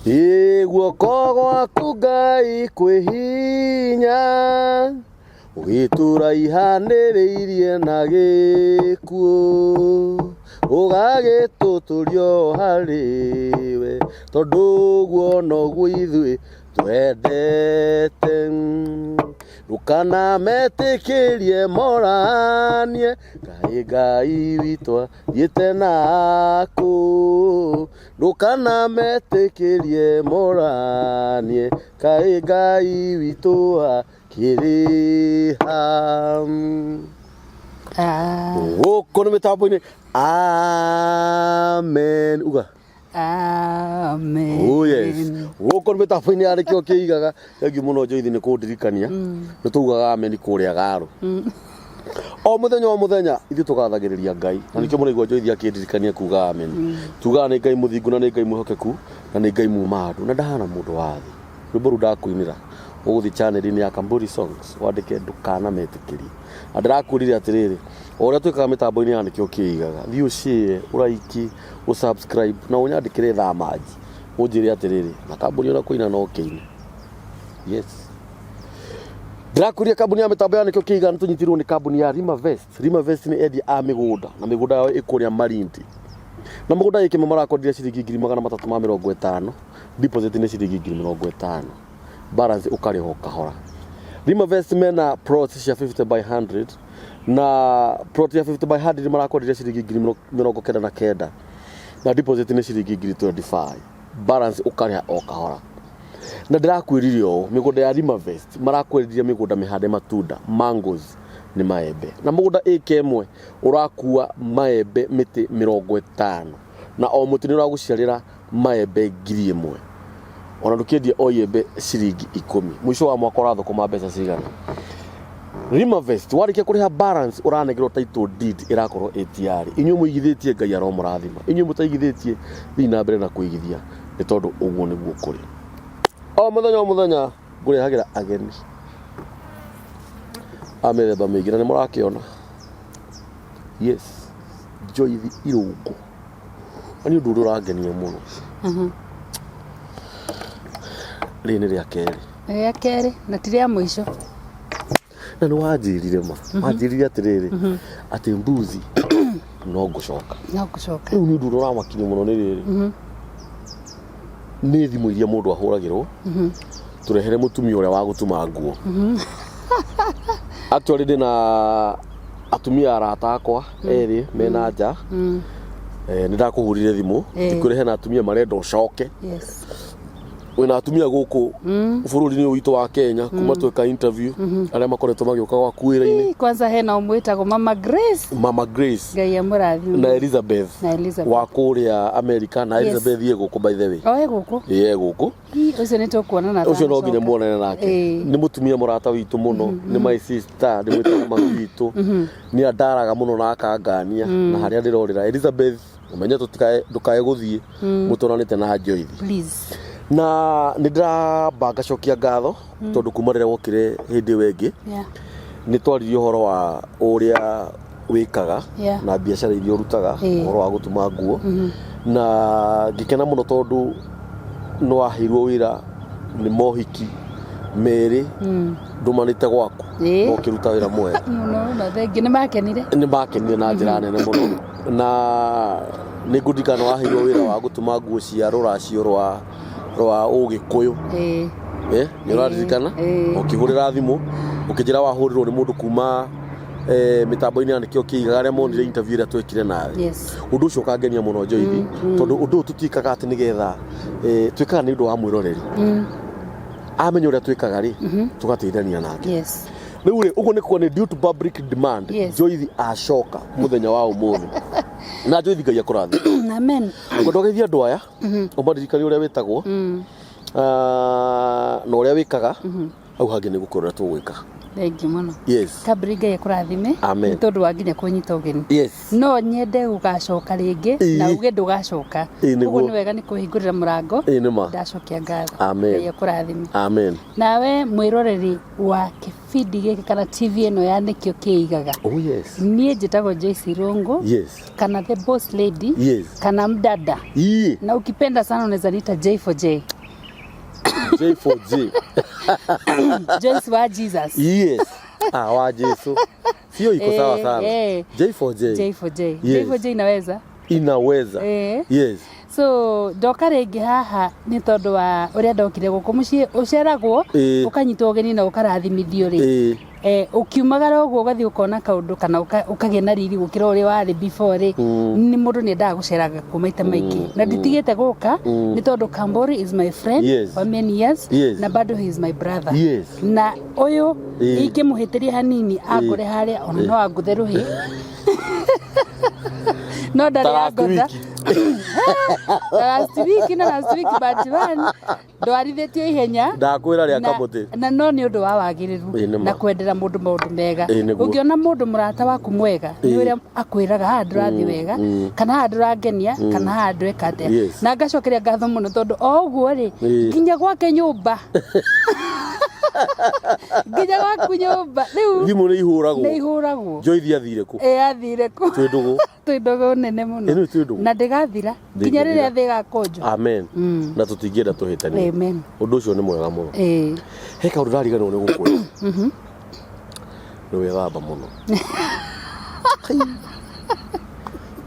Ĩ guoko gwaku Ngai kwĩ hinya, ũgĩtũraihanĩrĩirie na gĩkuũ, ũgagĩtũtũrio harĩ we, tondũ ũguo noguo ithuĩ twendete. Ndũkanametĩkĩrie moranie, Kaĩ Ngai witũ athiĩte nakũ? Ndũkanametĩkĩrie moranie, Kaĩ Ngai witũ akĩrĩ ha? Ah, Gũkũ nĩ mĩtambo-inĩ. Amen. Uga. Amen. Oh yes. Gũkũ nĩ mĩtambo-inĩ ya nĩkĩo kĩigaga. Thengiũ mũno Joyce nĩ kũndirikania. Nĩ taugaga amen kũrĩa Garo. O mũthenya o mũthenya ithuĩ tũgathagĩrĩria Ngai. Na nĩkĩo mũraigua Joyce akĩndirikania kuga amen. Tugaga nĩ Ngai mũthingu na nĩ Ngai mwĩhokeku na nĩ Ngai muma andũ na ndahana mũndũ wa thĩ. Rwĩmbo rũu ndakũinĩra ũgũthiĩ channel-inĩ ya Kamburi Songs wandĩke ndũkanametĩkĩrie. Na ndĩrakwĩrire atĩrĩrĩ, o ũrĩa twĩkaga mĩtambo-inĩ ya nĩkĩo kĩigaga, thiĩ ũshare, ũraiki, ũsubscribe na ũnyandĩkĩre thaa manji ũnjĩre atĩrĩrĩ, na kambuni ona kũina no kĩine. Yes. Ndĩrakũria kambuni ya mĩtambo ya nĩkĩo kĩigaga nĩ tũnyitirwo nĩ kambuni ya Rimavest. Rimavest nĩ endia a mĩgũnda na mĩgũnda yao ĩkũrĩa Malindi. Na mũgũnda ĩkĩmwe marakwenderia ciringi 350,000, deposit nĩ ciringi 50,000. Balance ũkarĩha o kahora. Rimavest mena plots cia 50 by 100 na plot ya 50 by 100 marakwenderia ciringi 99,000 na deposit nĩ ciringi 25,000. Balance ũkarĩha o kahora. Na ndĩrakwĩrire ũũ, mĩgũnda ya Rimavest marakwenderia mĩgũnda mĩhande matunda, mangoes nĩ maembe. Na mũgũnda ĩka ĩmwe ũrakua maembe mĩtĩ 50 na o mũtĩ nĩ ũragũciarĩra maembe 1,000. Ona ndũkĩendia o iembe ciringi 10. Mũico wa mwaka ũrathũkũma mbeca cigana? Rimavest warĩkia kũrĩha balance ũranengerwo title deed ĩrakorwo ĩ tayari. Inyuĩ mũigithĩtie Ngai aromũrathima. Inyuĩ mũtaigithĩtie thiĩ na mbere na kũigithia nĩ tondũ ũguo nĩguo kũrĩ. O mũthenya o mũthenya ngũrehagĩra ageni a mĩthemba mĩingĩ na nĩ mũrakĩona. Yes, Joyce Irũngũ. Na nĩ ũndũ ũrĩa ũrangenia mũno. Rĩrĩ nĩ rĩa kerĩ. Rĩa kerĩ na ti rĩa mũico. Na nĩ wanjĩrire ma. Wanjĩrire atĩrĩrĩ, atĩ mbuzi no ngũcoka. No ngũcoka. Rĩu nĩ ũndũ ũrĩa ũramakirie mũno nĩ rĩrĩ. Nĩ thimũ iria mũndũ ahũragĩrwo. Tũrehere mũtumia ũrĩa wa gũtuma nguo. Actually ndĩna atumia arata akwa erĩ mena nja. Nĩ ndakũhũrire thimũ ngĩkwĩra hena atumia marenda ũcoke. Yes. Wĩna atumia gũkũ bũrũri-inĩ ũyũ witũ wa Kenya kuma tweka interview arĩa makoretwo magĩũka gwaku wĩra-inĩ. Ii, Kwanza hena ũmwe wĩtagwo Mama Grace. Mama Grace Ngai amũrathime. na Elizabeth Na Elizabeth. wa kũrĩa America na Yes. Elizabeth ye gũkũ by the way. O e gũkũ. Ye gũkũ. Ii, Ũcio nĩ tũkuonana Ũcio no nginya atanacoka. muonane nake. Ĩĩ. Nĩ mũtumia mũrata witũ mũno, nĩ my sister, ndĩmwĩtaga mami witũ. Nĩ andaraga mũno na akangania na harĩa ndĩrorĩra. Elizabeth, ũmenye tũtikae ndũkae gũthiĩ mũtũranĩte na Joyce. Please. Na nĩ ndĩramba ngacokia ngatho tondũ kuma rĩrĩa wokire hĩndĩ ĩyo ĩngĩ Yeah. nĩ twaririe ũhoro wa ũrĩa wĩkaga Yeah. na biacara iria ũrutaga, Ĩĩ. ũhoro wa gũtuma nguo, na ngĩkena mũno tondũ nĩ waheirwo wĩra nĩ mohiki merĩ ndũmanĩte gwaku Ĩĩ. na ũkĩruta wĩra mwega Mũno na thengiũ nĩ makenire. Nĩ makenire na njĩra nene mũno na nĩ ngũririkana waheirwo wĩra wa gũtuma nguo cia rũracio rwa ũgĩkũyũ. Ĩĩ. Nĩ ũraririkana? Ĩĩ. Ũkĩhũrĩra thimũ ũkĩnjĩra wahũrĩrwo nĩ mũndũ kuma mĩtambo-inĩ ya nĩkĩo kĩigaga arĩa monire interview ĩrĩa twekire nawe. Yes. Ũndũ ũcio ũkangenia mũno Joyce, tondũ ũndũ ũyũ tũtiĩkaga atĩ nĩgetha twĩkaga nĩ ũndũ wa mwĩroreri amenya ũrĩa twĩkaga rĩ, tũgateithania nake. Yes. Rĩu rĩ, ũguo nĩ kuga nĩ due to public demand. Yes. Joyce acoka mũthenya wa ũmũthĩ na Joyce Ngai akũrathime. Amen. Ngwenda ũgeithie andũ aya, ũmaririkanie ũrĩa wĩtagwo na ũrĩa wĩkaga, hau hangĩ nĩ gũkũrora tũgwĩka. Thengiũ mũno. Yes. Kamburi, Ngai akũrathime. Amen. Nĩ tondũ wa nginya kũnyita ũgeni. Yes. No nyende gũgacoka rĩngĩ na uge ndũgacoka. Ĩĩ, nĩguo. Ũguo nĩ wega nĩ kũhingũrĩra mũrango. Ĩĩ, nĩ ma. Ndacokia ngatho. Amen. Ngai akũrathime. Amen. Nawe mwĩroreri wa kĩbindi gĩkĩ kana TV ĩno ya nĩkĩo kĩigaga. Oh yes. Niĩ njĩtagwo Joyce Irũngũ. Yes. Kana the boss lady. Yes. Kana mdada. Ii. Na ukipenda sana unaweza niita J for J. J for J. Joyce wa Jesus. Yes. Ah, wa Jesu. Sio iko sawa Eh, sana. eh. J for J. J for J. Yes. J for J inaweza. Inaweza. Eh. Yes. So ndoka rĩngĩ haha nĩ tondũ wa ũrĩa ndokire gũkũ mũciĩ ũceragwo Ĩĩ. ũkanyitwo ũgeni na ũkarathimithio rĩ. Eh. Eh, ũkiumagara ũguo ũgathiĩ ũkona kaũndũ kana ũkagĩa na riri gũkĩra ũrĩa warĩ before rĩ, nĩ mũndũ nĩ endaga gũceraga kuo maita maingĩ na nditigĩte gũka nĩ tondũ Kambori is my friend Yes. for many years Yes. na bado he is my brother. Yes. Na ũyũ Ĩĩ. ingĩmũhĩtĩria hanini angũre harĩa ona no angũthe rũhĩ no ndarĩ Ta last angũtha week. last week na last week but one ndwarithĩtio ihenya. Ndakwĩra rĩa Na- kamũtĩ. na no nĩ ũndũ wa wagĩrĩru Ĩĩ, nĩ ma. na kwendera mũndũ maũndũ mega. Ĩĩ, nĩguo. Ũngĩona mũndũ mũrata waku mwega nĩ Ĩĩ. ũrĩa akwĩraga haha ndũrathiĩ wega kana haha ndũrangenia kana haha ndweka atĩa. Yes. Na ngacokeria ngatho mũno tondũ o ũguo rĩ, Ĩĩ. nginya gwake nyũmba nginya gwaku nyũmba rĩu Thimũ nĩ ihũragwo. nĩ ihũragwo. Joyce athire kũ? Ĩ athire kũ? Twĩ ndũgũ. Twĩ ndũgũ nene mũno. Ĩ, nĩ twĩ ndũgũ. Na ndĩgathira nginya rĩrĩa thĩ ĩgakũnjwo. Amen. Na tũtingĩenda tũhĩtanie. Amen. Ũndũ ũcio nĩ mwega mũno. Ĩĩ. He kaũndũ ndariganĩrwo nĩ gũkwĩra. Nĩ wĩthamba mũno.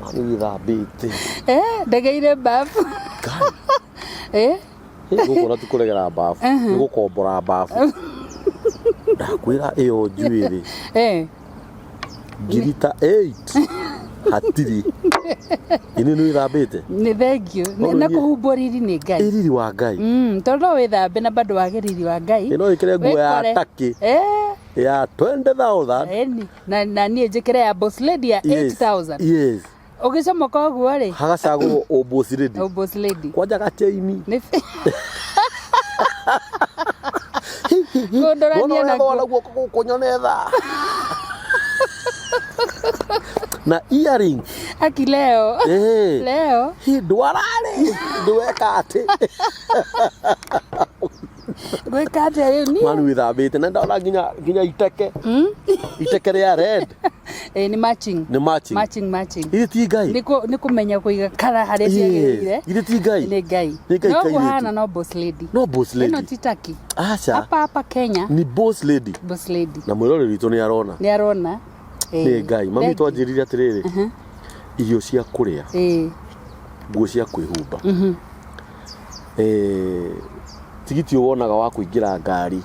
Mami wĩthambĩte. Eh, ndegeire mbabu. Ngai. Eh, Gũkũ na ti kũregera mbabu. Nĩ gũkombora mbabu. Ndakwĩra ĩyo njuĩrĩ eh. ngiri ta 8 hatirĩ. Ĩnĩ nĩ wĩthambĩte? Nĩ thengiũ. Ũguo Na niĩ- kũhumbwo riri nĩ Ngai. Ĩ riri wa Ngai. Tondũ no wĩthambe na bado wage riri wa Ngai. Ĩ no wĩkĩre nguo ya Wĩkore. Turkey. Eh, Ya 20,000. eni. Na niĩ njĩkĩre ya boss lady ya Yes. 8,000. Yes. Ũgĩcomoka ũguo rĩ, Hagacagũrwo ũ boss lady. o boss lady. Kwanja gachaini. Nĩ Kũndorania nakuo. na guoko gũkũ nyone thaa. Na earrings. Aki leo. Eh. Leo. Hi ndwararĩ. Ndweka atĩ. Gwĩka atĩa rĩu niĩ? Manu wĩthambĩte na ndona nginya iteke. Iteke rĩa red. Eh, nĩ matching. Nĩ matching. Matching, matching. Githĩ ti Ngai? Nĩ kũmenya kũiga kara harĩa ciagĩrĩire. Yes. Githĩ ti Ngai? Nĩ Ngai. Nĩ Ngai No kairĩtu. kũhana no boss lady. No boss Ĩno lady. ti taki. Aca. Hapa hapa Kenya Ni boss lady. boss lady. Na mwĩroreri witũ nĩ arona. Nĩ arona. Nĩ Ngai. Mami Thank you. twanjĩrire atĩrĩrĩ. Irio cia kũrĩa, Ĩĩ. nguo cia kwĩhumba. Eh, tigiti ũyũ wonaga wa kũingĩra ngari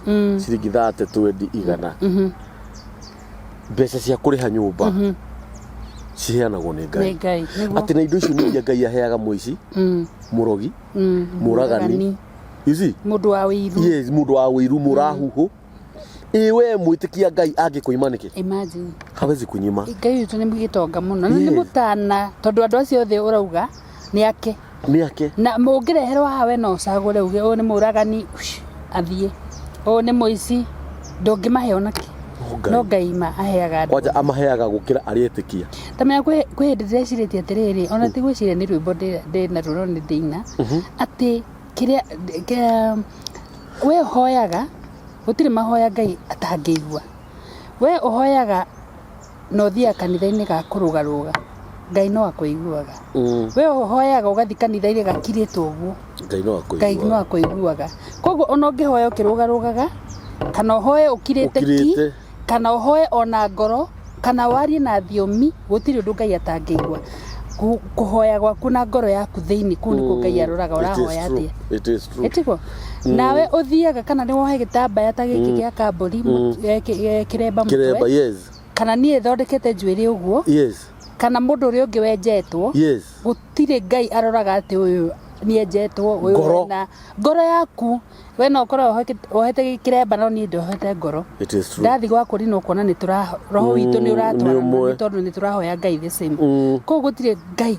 ciringi thate twendi igana. Mbeca cia kũrĩha nyũmba ciheanagwo nĩ Nĩ Ngai. Ngai. Nĩguo. Atĩ na indo icio nĩ iria Ngai aheaga mũici, mũrogi, mũragani. You see? Mũndũ wa wĩiru. Yes, mũndũ wa wĩiru mũrahuhũ. Ĩ we mwĩtĩkia Ngai angĩkũima nĩkĩ? Imagine. Hawezi kunyima. Ngai witũ nĩ gĩtonga mũno na nĩ Yes. mũtana tondũ andũ acio othe ũrauga nĩ ake. Nĩ ake. Na ũngĩreherwo haha we no ũcagũre uge ũyũ nĩ mũragani ush, athiĩ, ũyũ nĩ mũici, ndũngĩmahe onakĩ. No Ngai. No Ngai ma aheaga andũ. Kwanja amaheaga gũkĩra arĩa etĩkia. Ta menya kwĩ hĩndĩ ndĩrecirĩtie atĩrĩrĩ, ona ti gwĩciria nĩ rwĩmbo ndĩ naruo no nĩ ndĩina, atĩ kĩrĩa we ũhoyaga, gũtirĩ mahoya Ngai atangĩigua. We ũhoyaga na ũthiaga kanitha-inĩ ga kũrũgarũga, Ngai no akũiguaga. We ũhoyaga ũgathiĩ kanitha-inĩ gakirĩte ũguo, Ngai no Ngai no akũiguaga. akũiguaga. Koguo ona ũngĩhoya ũkĩrũgarũgaga, kana ũhoe ũkirĩte ki, Ũkirĩte. kana ũhoe ona ngoro, kana warie na thiomi, gũtirĩ ũndũ Ngai atangĩigua. Kũhoya gwaku na ngoro yaku thĩinĩ kũu nĩkuo Ngai aroraga It is ũrahoya true. atĩa. It is true. Ĩtiguo? Nawe ũthiaga kana nĩ wohe gĩtambaya ta gĩkĩ gĩa kambũri kĩremba Kĩremba, mũtwe, yes. kana niĩ thondekete njuĩrĩ ũguo, Yes. kana mũndũ ũrĩa ũngĩ wenjetwo, Yes. gũtirĩ Ngai aroraga atĩ ũyũ nĩ enjetwo ũyũ Ngoro. wena ngoro yaku we no ũkorwo wohete kĩremba no niĩ ndohete ngoro. It is true. Ndathi gwaku rĩ no kuona nĩ tũra roho witũ nĩ Nĩ ũratwarana ũmwe. nĩ tondũ nĩ tũrahoya Ngai the same. Koguo gũtirĩ Ngai,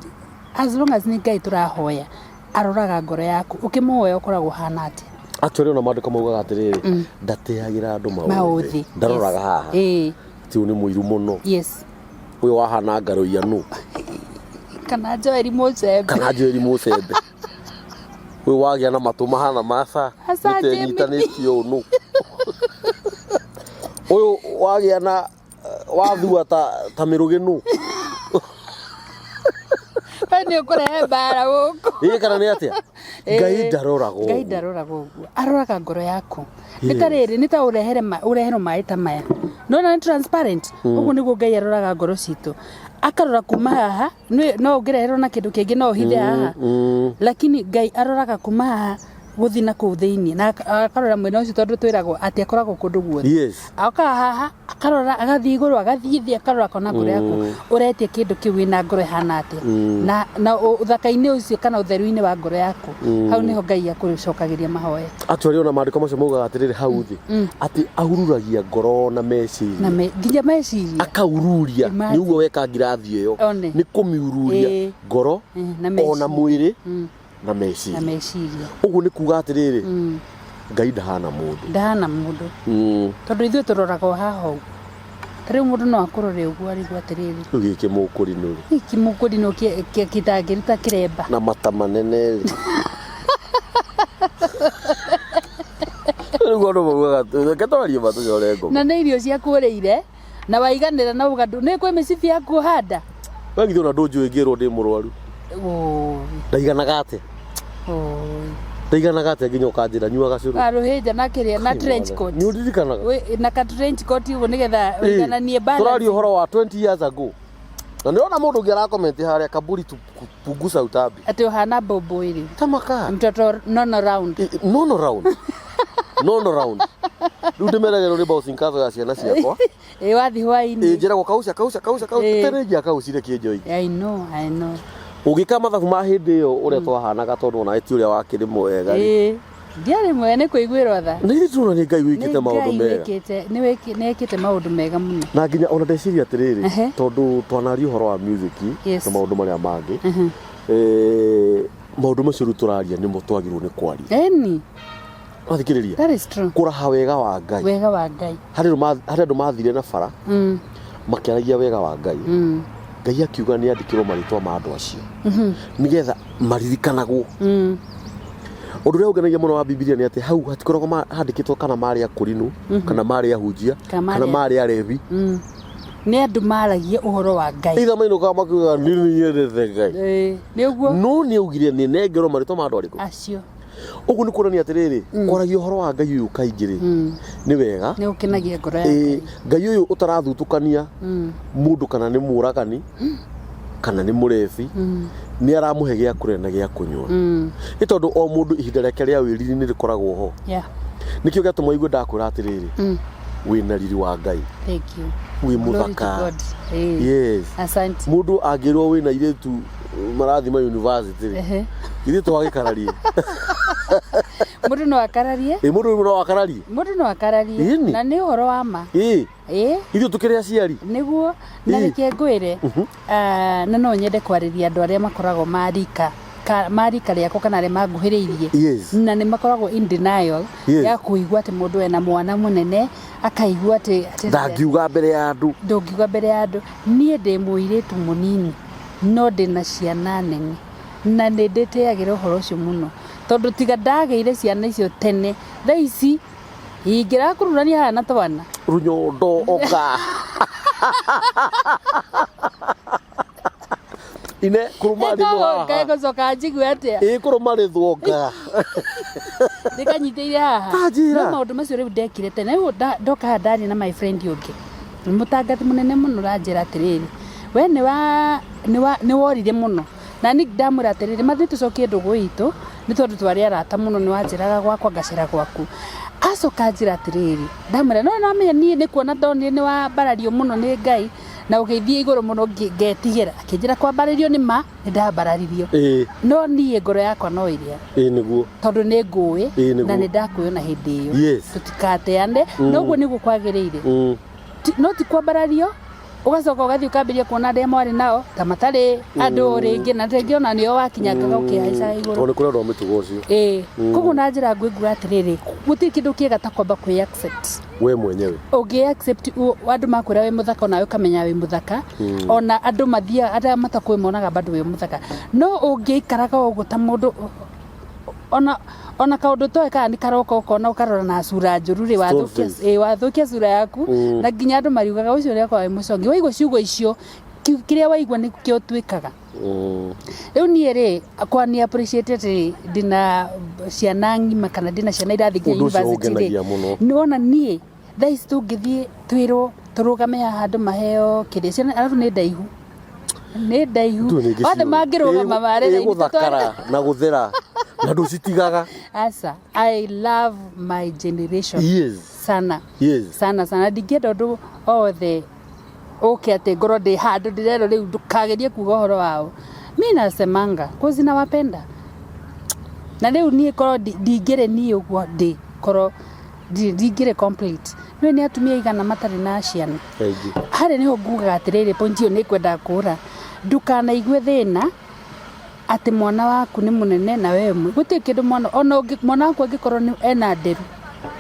as long as nĩ Ngai tũrahoya aroraga ngoro yaku, ũkĩmũhoya ũkoragwo ũhana atĩa. Actually ona maandĩko maugaga atĩrĩrĩ, ndateagĩra andũ maũthĩ. Maũthĩ. Ndaroraga Yes. haha. Ĩĩ. Ti ũyũ nĩ mũiru mũno. Yes. Ũyũ wahana ngarũiya nũ. Kana Joeli Mũcembe. Kana Joeli Mũcembe. Ũyũ wagĩa na matũ mahana maca. Aca, Jimmy. Nĩtenyitanĩtie ũũ nũ. Ũyũ wagĩa na wathua ta mĩrũgĩ nũ. We nĩ ũkũrehe mbara gũkũ. Ĩ kana nĩ atĩa? Ngai ndaroraga Ngai ũguo. ndaroraga ũguo aroraga ngoro yaku nĩ ta rĩrĩ nĩ ta ũrehere ũreherwo maĩ ta maya nona nĩ transparent ũguo nĩguo Ngai aroraga ngoro citũ akarora kuma haha no ũngĩreherwo na kĩndũ kĩngĩ no ũhithe haha lakini Ngai aroraga kuma haha gũthiĩ na kũu thĩinĩ na akarora mwena ũcio tondũ twĩragwo atĩ akoragwo kũndũ guothe Yes. akoraga haha akarora agathiĩ igũrũ agathiĩ thĩ akarora akona ngoro yaku ũretia kĩndũ kĩu wĩna ngoro ĩhana atĩa na ũthaka-inĩ ũcio kana ũtheru-inĩ wa ngoro yaku hau nĩho Ngai akũcokagĩria mahoya. Actually ona maandĩko macio maugaga atĩrĩrĩ hau thĩ atĩ ahururagia ngoro na meciria na nginya meciria akaururia Imagine. nĩ ũguo weka ngirathi ĩyo One. nĩ kũmiururia ngoro Na ona meciria. mwĩrĩ na na meciria meciria ũguo nĩ kuga atĩrĩrĩ Ngai ndahana mũndũ ndahana mũndũ tondũ ithuĩ tũroraga o haha ũguo ta rĩu mũndũ no akũrore ũguo arigwo atĩrĩrĩ rĩu gĩkĩ mũkũrinũ rĩ gĩkĩ mũkũrinũ kĩtangĩruta kĩremba na mata manene rĩ rĩu andũ maugaga reke twarie ma tũcore ngoma na nĩ irio ciaku ũrĩire na waiganĩra na uga nĩ kwĩ mĩcibi yaku ũhanda we githĩ ona ndũnjũĩ ngĩrwo ndĩ mũrwaru Ũĩ, ndaiganaga atĩa ũĩ. ndaiganaga atĩa nginya ũkanjĩra nyua gacũrũ Karũhĩnja na kĩrĩa na trench coat nĩ ũririkanaga na ka trench coat ũguo nĩgetha ũigananie balance. tũraria ũhoro wa 20 years ago na nĩrona mũndũ ũngĩ arakomenti harĩa kaburi tu punguza utambi atĩ ũhana mbũmbũ ĩrĩ tamaka mtoto nono round nono round nono round rĩu ndĩmeragĩrwo nĩ bouncing castle ya ciana ciakwa ĩ wathi hwainĩ ĩ njĩragwo kauca kauca kauca kauca Ĩ. terĩngia kaucire kĩnjoi I know, I know. ũgĩka mathabu ma hĩndĩ ĩyo ũrĩa twahanaga tondũ ona ti ũrĩa wakĩrĩ mwega rĩ Ĩ, ndiarĩ mwega nĩ kũiguĩrwo tha nĩ ithuĩ tũrona nĩ Ngai wĩkĩte Nĩ maũndũ Ngai mega wĩkĩte nĩ ekĩte maũndũ mega mũno na nginya ona ndeciria atĩrĩrĩ Ehe. tondũ twanaria ũhoro wa music Yes. na maũndũ marĩa mangĩ maũndũ macio rĩu tũraria nĩmo twagĩrĩirwo nĩ kwaria eni wathikĩrĩria that is true kũraha wega wa Ngai wega wa Ngai harĩ andũ mathire na bara makĩaragia wega wa Ngai Ngai akiuga nĩ andĩkĩrwo marĩtwa ma andũ acio nĩgetha maririkanagwo ũndũ ũrĩa ũngenagia mũno wa Bibilia nĩ atĩ hau hatikoragwo handĩkĩtwo kana marĩ akũrinũ kana marĩ ahunjia Kana kana marĩ- marĩ arebi nĩ andũ maragia ũhoro wa Ngai itha mainũkaga makiugaga niĩ nĩnyendete Ngai Ĩ, nĩ ũguo no nĩ augire nĩ nengerwo marĩtwa ma andũ arĩkũ acio ũguo nĩ kuonania atĩrĩrĩ kwaragia ũhoro wa Ngai ũyũ kaingĩ rĩ nĩ wega nĩ ũkenagia ngoro ya Ĩ, Ngai Ngai ũyũ ũtarathutũkania mũndũ kana nĩ mũragani kana nĩ mũrebi nĩ aramũhe gĩa kũrĩa na gĩa kũnyua nĩ tondũ o mũndũ ihinda rĩake rĩa wĩriri nĩ rĩkoragwo ho yeah nĩkĩo gĩatũma igue ndakwĩra atĩrĩrĩ wĩna riri wa Ngai thank you wĩ Glory to mũthaka God. Ĩ, yes asante mũndũ angĩrwo wĩna airĩtu marathiĩ ma university rĩ Ehe. ithuĩ twagĩkararie mũndũ no akararie ĩ mũndũ ũyũ no akararie mũndũ no akararie Ĩni. na nĩ ũhoro wa ma ĩ ĩ ithuĩ tũkĩrĩ aciari nĩguo na Ĩ. reke ngwĩre na no nyende kwarĩria andũ arĩa makoragwo marika marika rĩakwa kana arĩa manguhĩrĩirie Yes. na nĩ makoragwo in denial Yes. ya kũigua atĩ mũndũ ena mwana mũnene akaigua atĩ ndangiuga mbere ya andũ ndũngiuga mbere ya andũ niĩ ndĩ mũirĩtu mũnini no ndĩ na ciana nene na nĩ ndĩtĩagĩra ũhoro ũcio mũno tondũ tiga ndagĩire ciana icio tene thaa ici ingĩrakururania haha na twana runyondo oka ine kũrũma rĩthwo haha ngũcoka njigue atĩa ĩ kũrũma rĩthwo nga ndĩkanyitĩire haha Ta njĩra. no maũndũ macio rĩu ndekire tene rĩu ndoka haha ndaria na my friend ũngĩ nĩ mũtangathi mũnene mũno ũranjĩra atĩrĩrĩ we nĩ worire mũno na ni ndamwĩra atĩrĩrĩ mathiĩ tũcokie ndũgũ itũ nĩ tondũ twarĩ arata mũno nĩ wanjĩraga gwakwa ngacera gwaku acoka njĩra atĩrĩrĩ ndamwĩra no namenya niĩ nĩ kuona ndonire nĩ wambarario mũno nĩ Ngai na ũgĩthiĩ igũrũ mũno ngetigĩra akĩnjĩra kwambarĩrio nĩ ma nĩ ndambararirio ĩ no niĩ ngoro yakwa no ĩrĩa ĩ nĩguo tondũ nĩ ngũĩ Ĩĩ, nĩguo. na nĩ ndakwĩo na hĩndĩ ĩyo Yes. tũtikateane noguo nĩguo kwagĩrĩire no ti kwambarario ũgacoka ũgathiĩ ũkambĩrĩria kuona arĩa mwarĩ nao ta matarĩ andũ rĩngĩ na rĩngĩ ona nĩo wakinyangaga ũkĩhaicaga igũrũ tondũ nĩ kũrĩ andũ a mĩtugo ũcio ĩĩ koguo na njĩra ngwĩngua atĩrĩrĩ gũtirĩ kĩndũ kĩega ta kwamba kwĩ accept we mwenyewe ũngĩ accept andũ makwĩra wĩ mũthaka onawe ũkamenya wĩ mũthaka ona andũ mathiaga arĩa matakũĩ monaga bado wĩ mũthaka no ũngĩikaraga ũguo ta mũndũ ona kaũndũ toĩ kana nĩ karoka ũkona ũkarora na cura njũru rĩ wathũkia face. ĩ, wathũkia cura yaku na nginya andũ mariugaga ũcio ũrĩa akoragwo wĩ mũcongi waigua ciugo icio kĩrĩa waigua nĩkĩo ũtuĩkaga Rĩu niĩ rĩ, kwa nĩ appreciate atĩ ndĩna ciana ng'ima kana ndĩna ciana irathiĩ nginya Ũndũ ũcio university rĩ, ũngenagia mũno. nĩwona niĩ thaa ici tũngĩthiĩ twĩrwo tũrũgame haha andũ maheo kĩrĩa ciana arabu nĩ ndaihu, nĩ ndaihu, Ndũĩ nĩ othe mangĩrũgama mare raini Ĩgũthakara na gũthera na ndũcitigaga. Asa, I love my generation sana. Sana sana, ndingĩenda ũndũ o wothe ũke atĩ ngorwo ndĩ handũ ndĩrerwo rĩu ndũkagerie kuga ũhoro wao. Mi nasemanga cause nawapenda, na rĩu niĩ korwo ndingĩrĩ niĩ ũguo ndĩ, korwo ndingĩrĩ complete. Nĩũĩ nĩ atumia aigana matarĩ na ciana? Aingĩ. Harĩa nĩho ngugaga atĩrĩrĩ, point ĩyo nĩ ngwendaga kũra, ndũkanaigue thĩna atĩ mwana waku nĩ mũnene na we gũtirĩ kĩndũ mwana ona mwana waku angĩkorwo ena nderu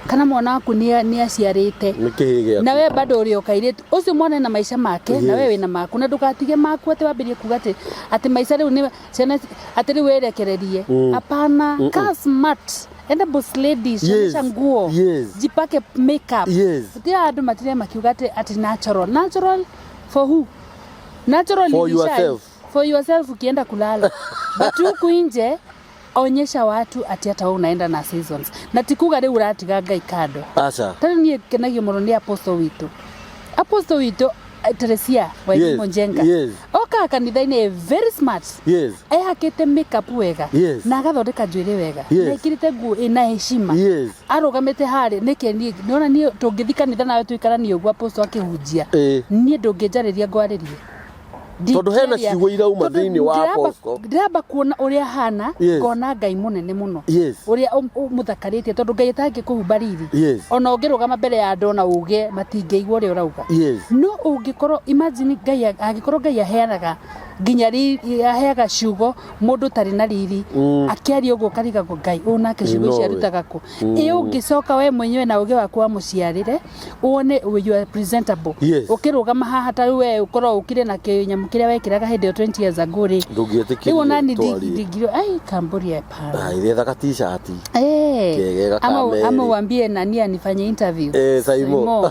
kana mwana waku nĩ aciarĩte Nĩ kĩhĩ gĩaku. Na we bado ũrĩ o kairĩtu, ũcio mwana ena maica make na we wĩna maku, na ndũgatige maku atĩ wambĩrĩrie kuga atĩ maica rĩu nĩ ciana atĩ rĩu wĩrekererie. Hapana, kaa smart, enda boss lady, shonesha nguo, jipake makeup. Gũtirĩ andũ matire makiuga atĩ natural, natural for who? Natural For ni shine. yourself. For yourself ukienda kulala, but huku nje onyesha watu ati hata wewe unaenda na seasons, na tikuga rĩu ũratiga Ngai kando. Aca. Tondũ niĩ kenagio mũno nĩ apostle witũ, apostle witũ Teresia Wairimu Njenga. Okaga kanitha-inĩ very smart, ehakĩte makeup wega na agathondeka njuĩrĩ wega na ĩkĩrĩte nguo ĩna heshima, arũgamĩte harĩa nĩkĩ niĩ nĩona niĩ tũngĩthiĩ kanitha nawe tũikaranie ũguo apostle akĩhunjia, niĩ ndũngĩnjarĩria ngwarĩrie. Tondũ hena Ndingĩaria. ciugo irauma Tondũ thĩinĩ wa apostle. Ndĩramba kuona ũrĩa ahana, ngona Ngai mũnene mũno ũrĩa ũmũthakarĩtie, tondũ Ngai atangĩkũhumba riri, ona ũngĩrũgama mbere ya andũ ona uge matingĩigua ũrĩa ũrauga. No ũngĩkorwo, imagine Ngai angĩkorwo Ngai aheanaga nginya riri, aheaga ciugo mũndũ ũtarĩ na riri, akĩaria ũguo ũkarigagwo Ngai ũyũ nake ciugo ici Nowe. arutaga kũ? Ĩ ũngĩcoka we mwenyewe na ũgĩ waku wa mũciarĩre wone you are presentable, ũkĩrũgama haha ta rĩu we ũkorwo ũkire na kĩnyamũ kĩrĩa wekĩraga hĩndĩ ĩyo 20 years ago rĩ, Ndũngĩetĩkĩrire rĩu ona ni twarie. ndingiro ai kamburi hapana. Ah, ĩrĩa thaka t-shirt. Eh, Kegega ama, kameri. ama uambie nani anifanye interview. Eh, Saimo.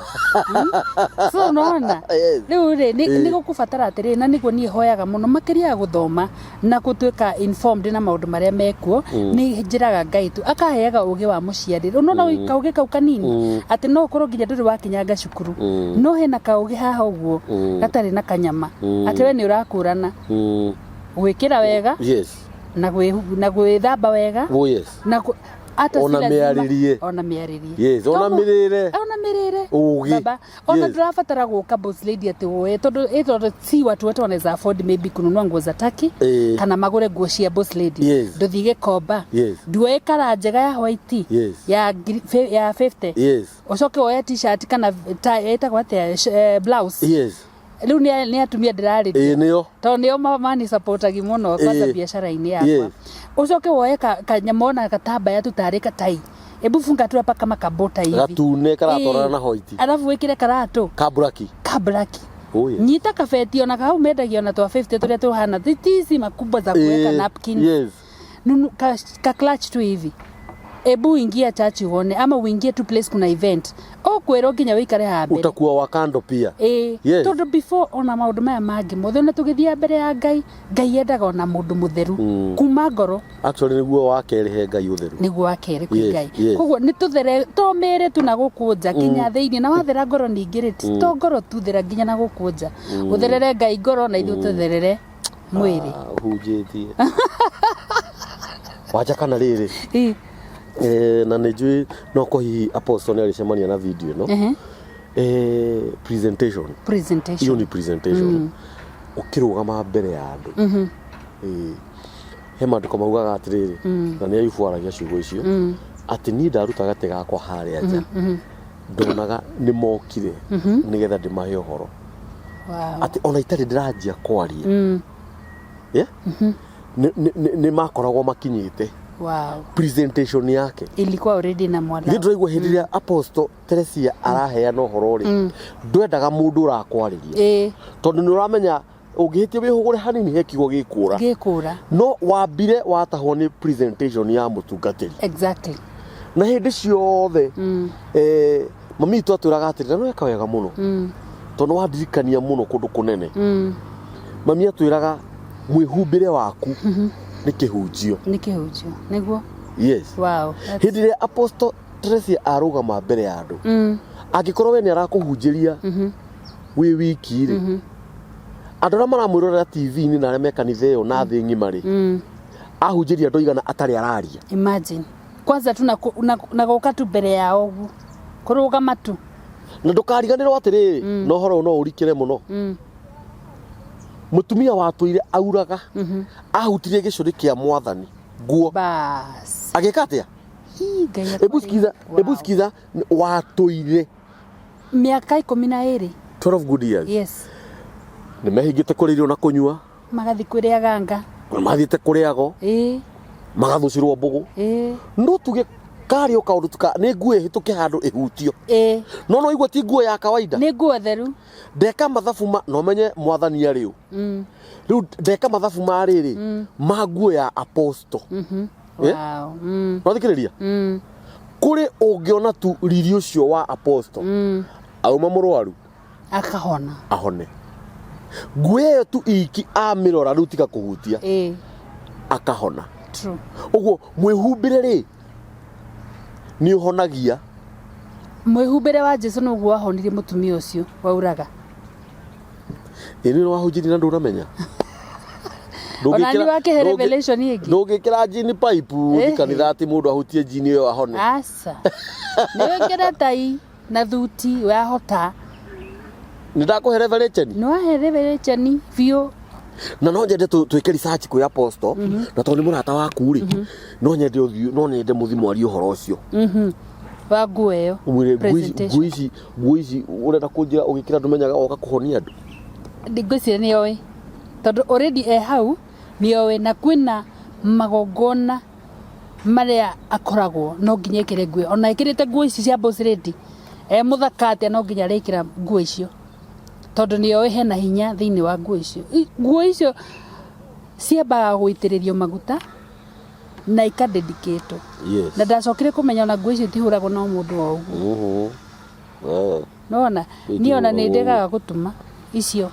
So unaona, rĩu rĩ nĩ gũkũbatara atĩrĩrĩ, na nĩguo niĩ hoyaga mũno makĩria ya gũthoma na gũtuĩka informed na maũndũ marĩa mekuo, nĩ njĩraga Ngai tu akaheaga ũgĩ wa mũciarĩre, unaona, kaũgĩ kau kanini atĩ no ũkorwo nginya ndũrĩ wakinyanga cukuru, no hena kaũgĩ haha ũguo gatarĩ na kanyama atĩ we nĩ ũrakũrana gwĩkĩra wega na gwĩthamba wega na hata si Ona lazima- mĩarĩrie. Ona mĩarĩrie. Ona mĩrĩre. Ona mĩrĩre. Ũgĩ. Baba, ona ndũrabatara gũka boss lady atĩ woe, tondũ tondũ si watu wote wanaweza afford maybe kununua nguo za Turkey kana magũre nguo cia boss lady. Ndũthiĩ Gĩkomba, nduoe kara njega ya white ya ya 50, ũcoke woe T-shirt kana ĩtagwo atĩa, blouse. Rĩu nĩ atumia ndĩrarĩria, Ĩĩ, nĩo. Tondũ nĩo manisupportagi mũno kwanza biacara-inĩ yakwa. Ũcoke woe kanyamũ ona gatambaya tu tarĩ katai, ebu funga tu hapa kama kabota hivi. Gatune karatwarana Ĩĩ. na white. Alafu wĩkĩre karatũ Ka black. Ka black. Oh, yes. Nyita kabeti ona kau mendagio ona twa 50 tũrĩa tũhana tizi makubwa za kuweka napkin. Nunu, ka clutch tu hivi, ebu ingia church uone, ama uingie tu place kuna event, ũkwĩrwo nginya wĩikare haha mbere. Utakuwa wa kando pia. Ĩĩ. Tondũ before ona maũndũ maya mangĩ mothe, ona tũgĩthiĩ mbere ya Ngai, Ngai endaga ona mũndũ mũtheru kuma ngoro. Actually nĩguo wa kerĩ he Ngai ũtheru. Nĩguo wa kerĩ kwĩ Ngai. Koguo nĩ tũthere to mĩĩrĩ tu na gũkũ nja, nginya thĩinĩ, na wathera ngoro ningĩ rĩ, ti to ngoro tu, thera nginya na gũkũ nja, ũtherere Ngai ngoro na ithuĩ tũtherere mwĩrĩ. Ah, ũhunjĩtie wanja kana rĩrĩ. Na nĩ njũĩ no ko hihi apostle nĩ arĩcemania na video ĩno. Presentation hiyo Presentation. Ni presentation ũkĩrũgama mbere ya andũ. He maandĩko maugaga atĩrĩrĩ, na nĩ Ayubu aragia ciugo icio, atĩ niĩ ndaruta gatĩ gakwa harĩa nja, ndonaga nĩ mokire nĩgetha ndĩmahe ũhoro, atĩ ona itarĩ ndĩranjia kwaria, yeah? Nĩ makoragwo makinyĩte. Presentation yake Ilikuwa already na ithuĩ mwala. Ndĩraigua hĩndĩ ĩrĩa apostle Teresia araheana ũhoro rĩ, ndwendaga mũndũ ũrakwarĩria, tondũ nĩ ũramenya ũngĩhĩtia wĩhũgũre hanini he kiugo gĩkũra. Gĩkũra. No wambire watahwo nĩ presentation ya mũtungatĩri. Na hĩndĩ ciothe mami witũ atwĩraga atĩrĩ, na nĩweka wega mũno tondũ wandirikania mũno kũndũ kũnene, mami atwĩraga Mwĩhumbĩre waku nĩ kĩhunjio. Nĩ kĩhunjio nĩguo. Yes. Wow. Hĩndĩ ĩrĩa Apostle Teresia arũgama mbere ya andũ, angĩkorwo we nĩ arakũhunjĩria wĩ wiki rĩ, andũ arĩa maramwĩrorera TV-inĩ na arĩa me kanitha ĩyo na thĩ ng'ima rĩ, ahunjĩria andũ aigana atarĩ araria? Imagine kwanza tu na gũka tu mbere yao ũguo, kũrũgama tu. Na ndũkariganĩrwo atĩrĩrĩ, na ũhoro ũyũ no ũrikĩre mũno, mũtumia watũire auraga ahutirie gĩcũrĩ kĩa Mwathani nguo. Bas. Agĩka atĩa? Hii, Ngai Hebu akwarĩrie. sikiza. Hebu sikiza, watũire Mĩaka 12. 12 good years. Yes. Nĩ mehingĩte kũrĩa irio na kũnyua. Magathiĩ kwĩrĩ aganga. Mathiĩte kũrĩ ago. Magathũcĩrwo mbũgũ. No tuge karĩ o kaũndũ tuka nĩ nguo ĩhĩtũke handũ ĩhutio. No no igua ti nguo ya kawaida. Nĩ nguo theru. Ndeka mathabu ma no menye Mwathani arĩ ũ. Rĩu ndeka mathabu ma rĩrĩ ma nguo ya apostle. Eh? Wow. No thikĩrĩria. Kũrĩ ũngĩona tu riri ũcio wa apostle. Auma mũrwaru. Akahona. Ahone. Nguo ĩyo tu iki amĩrora rĩu tiga kũhutia. Akahona. True. Ũguo mwĩhumbĩre rĩ nĩ ũhonagia. Mwĩhumbĩre wa Jesu noguo wahonirie mũtumia ũcio wauraga. Ĩ nĩ wahunjirie na ndũnamenya. Ona nĩ wakĩhe revelation ĩngĩ. Ndũngĩkĩra jini pipe ũthiĩ kanitha atĩ mũndũ ahutie jini ĩyo ahone. Aca. Nĩ wĩkĩre tai na thuti wahota. Nĩ ndakũhe revelation. Nĩ wahe revelation biũ. Na no nyende twĩke research kwĩ apostle, na tondũ nĩ mũrata waku rĩ, no nyende ũthiĩ, no nyende mũthiĩ mwarie ũhoro ũcio. Wa nguo ĩyo. Ũmwĩre nguo ici, Presentation. nguo ici ũrenda kũnjĩra ũgĩkĩra ndũmenyaga woka kũhonia andũ. Ngwĩciria nĩ oĩ tondũ already e hau nĩ oĩ, na kwĩna magongona marĩa akoragwo no nginya ĩkĩre nguo, ona ĩkĩrĩte nguo ici cia boss lady e mũthaka atĩa, no nginya arĩkĩra nguo icio tondũ nĩ oĩ hena hinya thĩinĩ wa nguo icio. Nguo icio ciambaga gũitĩrĩrio maguta na ikadedicatwo. Na ndacokire kũmenya ona nguo icio itihũragwo no mũndũ o ũguo. Nona niĩ ona nĩ Itihũragwo. Ndegaga gũtuma icio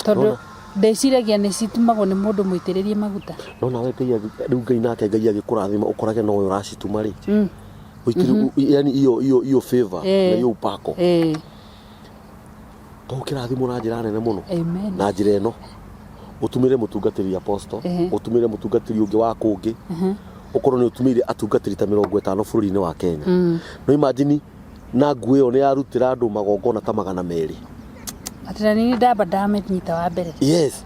tondũ Nona. Ndeciragia nĩ citumagwo nĩ mũndũ mũitĩrĩrie maguta. No nawe Ngai rĩu Ngai nake Ngai agĩkũrathima ũkorage nowe ũracituma rĩ, Ũikĩrĩ, yani iyo favor na iyo upako. To kĩrathimo na njĩra nene mũno. Amen. Na njĩra ĩno ũtumĩre mũtungatĩri apostle, ũtumĩre mũtungatĩri ũngĩ wa kũngĩ, ũkorwo nĩ ũtumĩire atungatĩri ta 50 bũrũri-inĩ wa Kenya. No imagine na nguo ĩyo nĩ yarutĩra andũ magongona ta 200. Atĩ na nini ndamba ndamĩnyita wa mbere. Yes,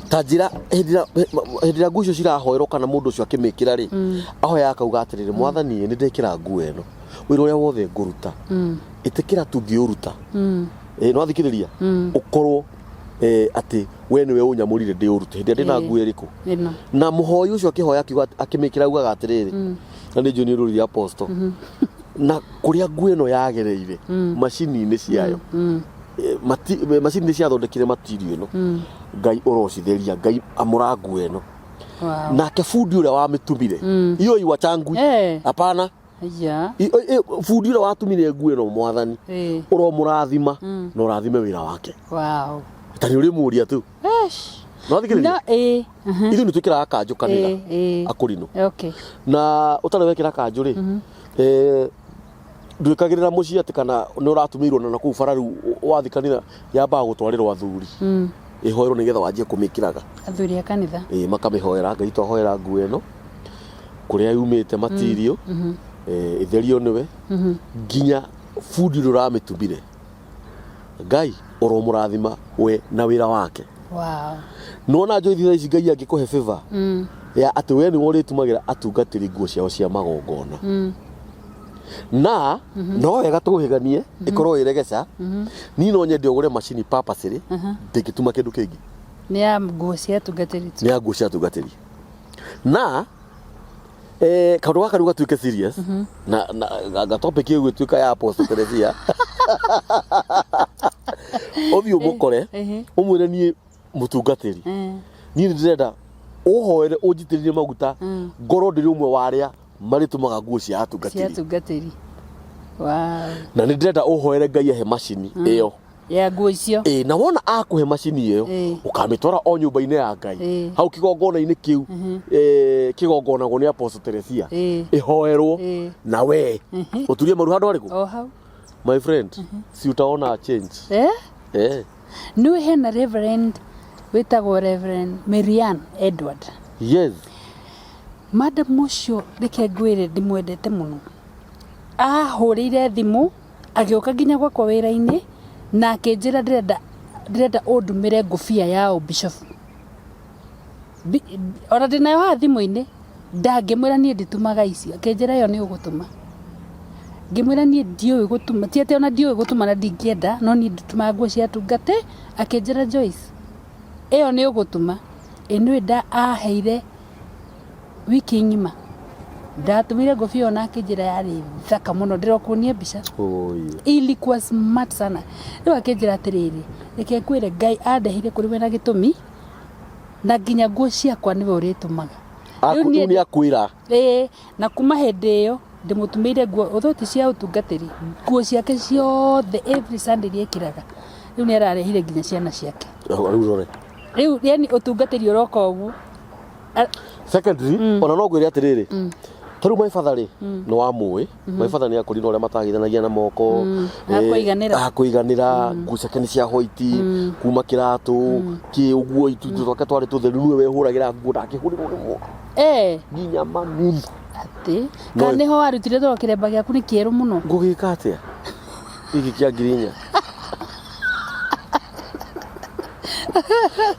ta njĩra hĩndĩ ĩrĩa nguo icio cirahoerwo kana mũndũ ũcio akĩmĩkĩra rĩ, ahoya akauga atĩrĩrĩ, "Mwathani, nĩ ndekĩra nguo ĩno, wĩra ũrĩa wothe ngũruta, ĩtĩkĩra tu ngĩũruta." No athikĩrĩria ũkorwo atĩ we nĩwe ũnyamũrire ndĩũrute hĩndĩ ĩrĩa ndĩna nguo ĩrĩkũ. Ĩno. Na mũhoi ũcio akĩhoya akiuga akĩmĩkĩra augaga atĩrĩrĩ, na nĩ njũĩ nĩ ũrũrire apostle na kũrĩa nguo ĩno yagereire macini-inĩ ciayo, macini nĩ ciathondekire material ĩno, Ngai ũrocitheria, Ngai amũra nguo ĩno. Nake bundi ũrĩa wamĩtumire iyo iwachangui. Hapana. Bundi ũrĩa watumire nguo ĩno, Mwathani ũromũrathima na ũrathime wĩra wake. Ta nĩ ũrĩmũria tu. Eish. No thikĩrĩria. No. Ithuĩ nĩ twĩkĩraga kanjũ kanitha. Akũrinũ. Na ũtarĩ wekĩra kanjũ rĩ, ndwĩkagĩrĩra mũciĩ atĩ kana nĩ ũratumĩirwo na nakũu bara. Rĩu wathi kanitha yambaga gũtwarĩrwo athuri ĩhoerwo nĩgetha wanjie kũmĩkĩraga. Athuri a kanitha. Ĩ, makamĩhoera, "Ngai, twahoera nguo ĩno kũrĩa yumĩte matirio, ĩtherio nĩwe, nginya bundi ũrĩa ũramĩtumire, Ngai ũromũrathima we na wĩra wake." Nona Joyce, thaa ici Ngai angĩkũhe favor ya atĩ we nĩwe ũrĩtumagĩra atungatĩri nguo ciao cia magongona, na no wega tũhĩganie ĩkorwo ĩregeca, niĩ no nyende ũgũre macini purposely ndĩngĩtuma kĩndũ kĩngĩ. Nĩ ya nguo cia atungatĩri tu. Nĩ ya nguo cia atungatĩri na kaũndũ gaka rĩu gatuĩke serious na topic ĩyo ĩgũtuĩka ya Apostle Teresia, ũthiĩ ũmũkore, ũmwĩre, "Niĩ mũtungatĩri, niĩ nĩ ndĩrenda ũhoere ũnjitĩrĩrie maguta ngorwo ndĩrĩ ũmwe wa arĩa marĩtũmaga nguo cia cia atungatĩri." Atungatĩri. Wow. "Na nĩ ndĩrenda ũhoere Ngai ahe macini ĩyo." Ya nguo icio. Ĩ, na wona akũhe macini ĩyo, ũkamĩtwara o nyũmba-inĩ ya Ngai, hau kĩgongona-inĩ kĩu, kĩgongonagwo nĩ Apostle Teresia, ĩhoerwo, na we ũturie maru handũ harĩkũ? O hau. My friend, si utaona change. Eh? Eh. Nĩ hena Reverend wĩtagwo Reverend Marianne Edward. Yes. Madam ũcio, reke ngwĩre, ndĩmwendete mũno. Ahũrĩire thimũ agĩũka nginya gwakwa wĩra-inĩ na akĩnjĩra ndĩrenda ũndumĩre ngũbia ya ũbishofu. Ona ndĩnayo haha thimũ-inĩ. Ndangĩmwĩra niĩ nditumaga icio, akĩnjĩra ĩyo nĩ ũgũtũma. Ngĩmwĩra niĩ ndiũĩ gũtuma, ti atĩ ona ndiũĩ gũtuma na ndingĩenda, no niĩ nditumaga nguo cia atungati. Akĩnjĩra, "Joyce, ĩyo nĩ ũgũtuma." Ĩ nĩũĩ nda aheire wiki ng'ima ndatumire ngũbia ĩyo na akĩnjĩra yarĩ thaka mũno, ndĩrokuonia mbica. Oi. Ilikuwa smart sana. Rĩu akĩnjĩra atĩrĩrĩ, "Reke ngwĩre, Ngai andehire kũrĩ we na gĩtũmi, na nginya nguo ciakwa nĩwe ũrĩtũmaga." Rĩu niĩ Rĩu nĩ akwĩra. Ĩĩ, na kuma hĩndĩ ĩyo ndĩmũtumĩire nguo ũthũ ti cia ũtungatĩri, nguo ciake ciothe every Sunday iria ekĩraga. Rĩu nĩ ararehire nginya ciana ciake. Rĩu rore. Rĩu yani ũtungatĩri ũroka ũguo. Secondary, ona no ngwĩre atĩrĩrĩ, ta rĩu my father rĩ, nĩ wamũĩ my father nĩ akũrire ũrĩa matagithanagia na moko. Akũiganĩra. Akũiganĩra, nguo ciake nĩ cia white kuma kĩratũ kĩ ũguo, itu twake twarĩ tũtheru, nĩwe wehũragĩra nguo, ndangĩhũrĩrwo nĩ mũndũ nginya mami. Atĩ kana nĩho warutire toro kĩremba gĩaku nĩ kĩerũ mũno. Ngũgĩka atĩa gĩkĩ kĩa 4,000?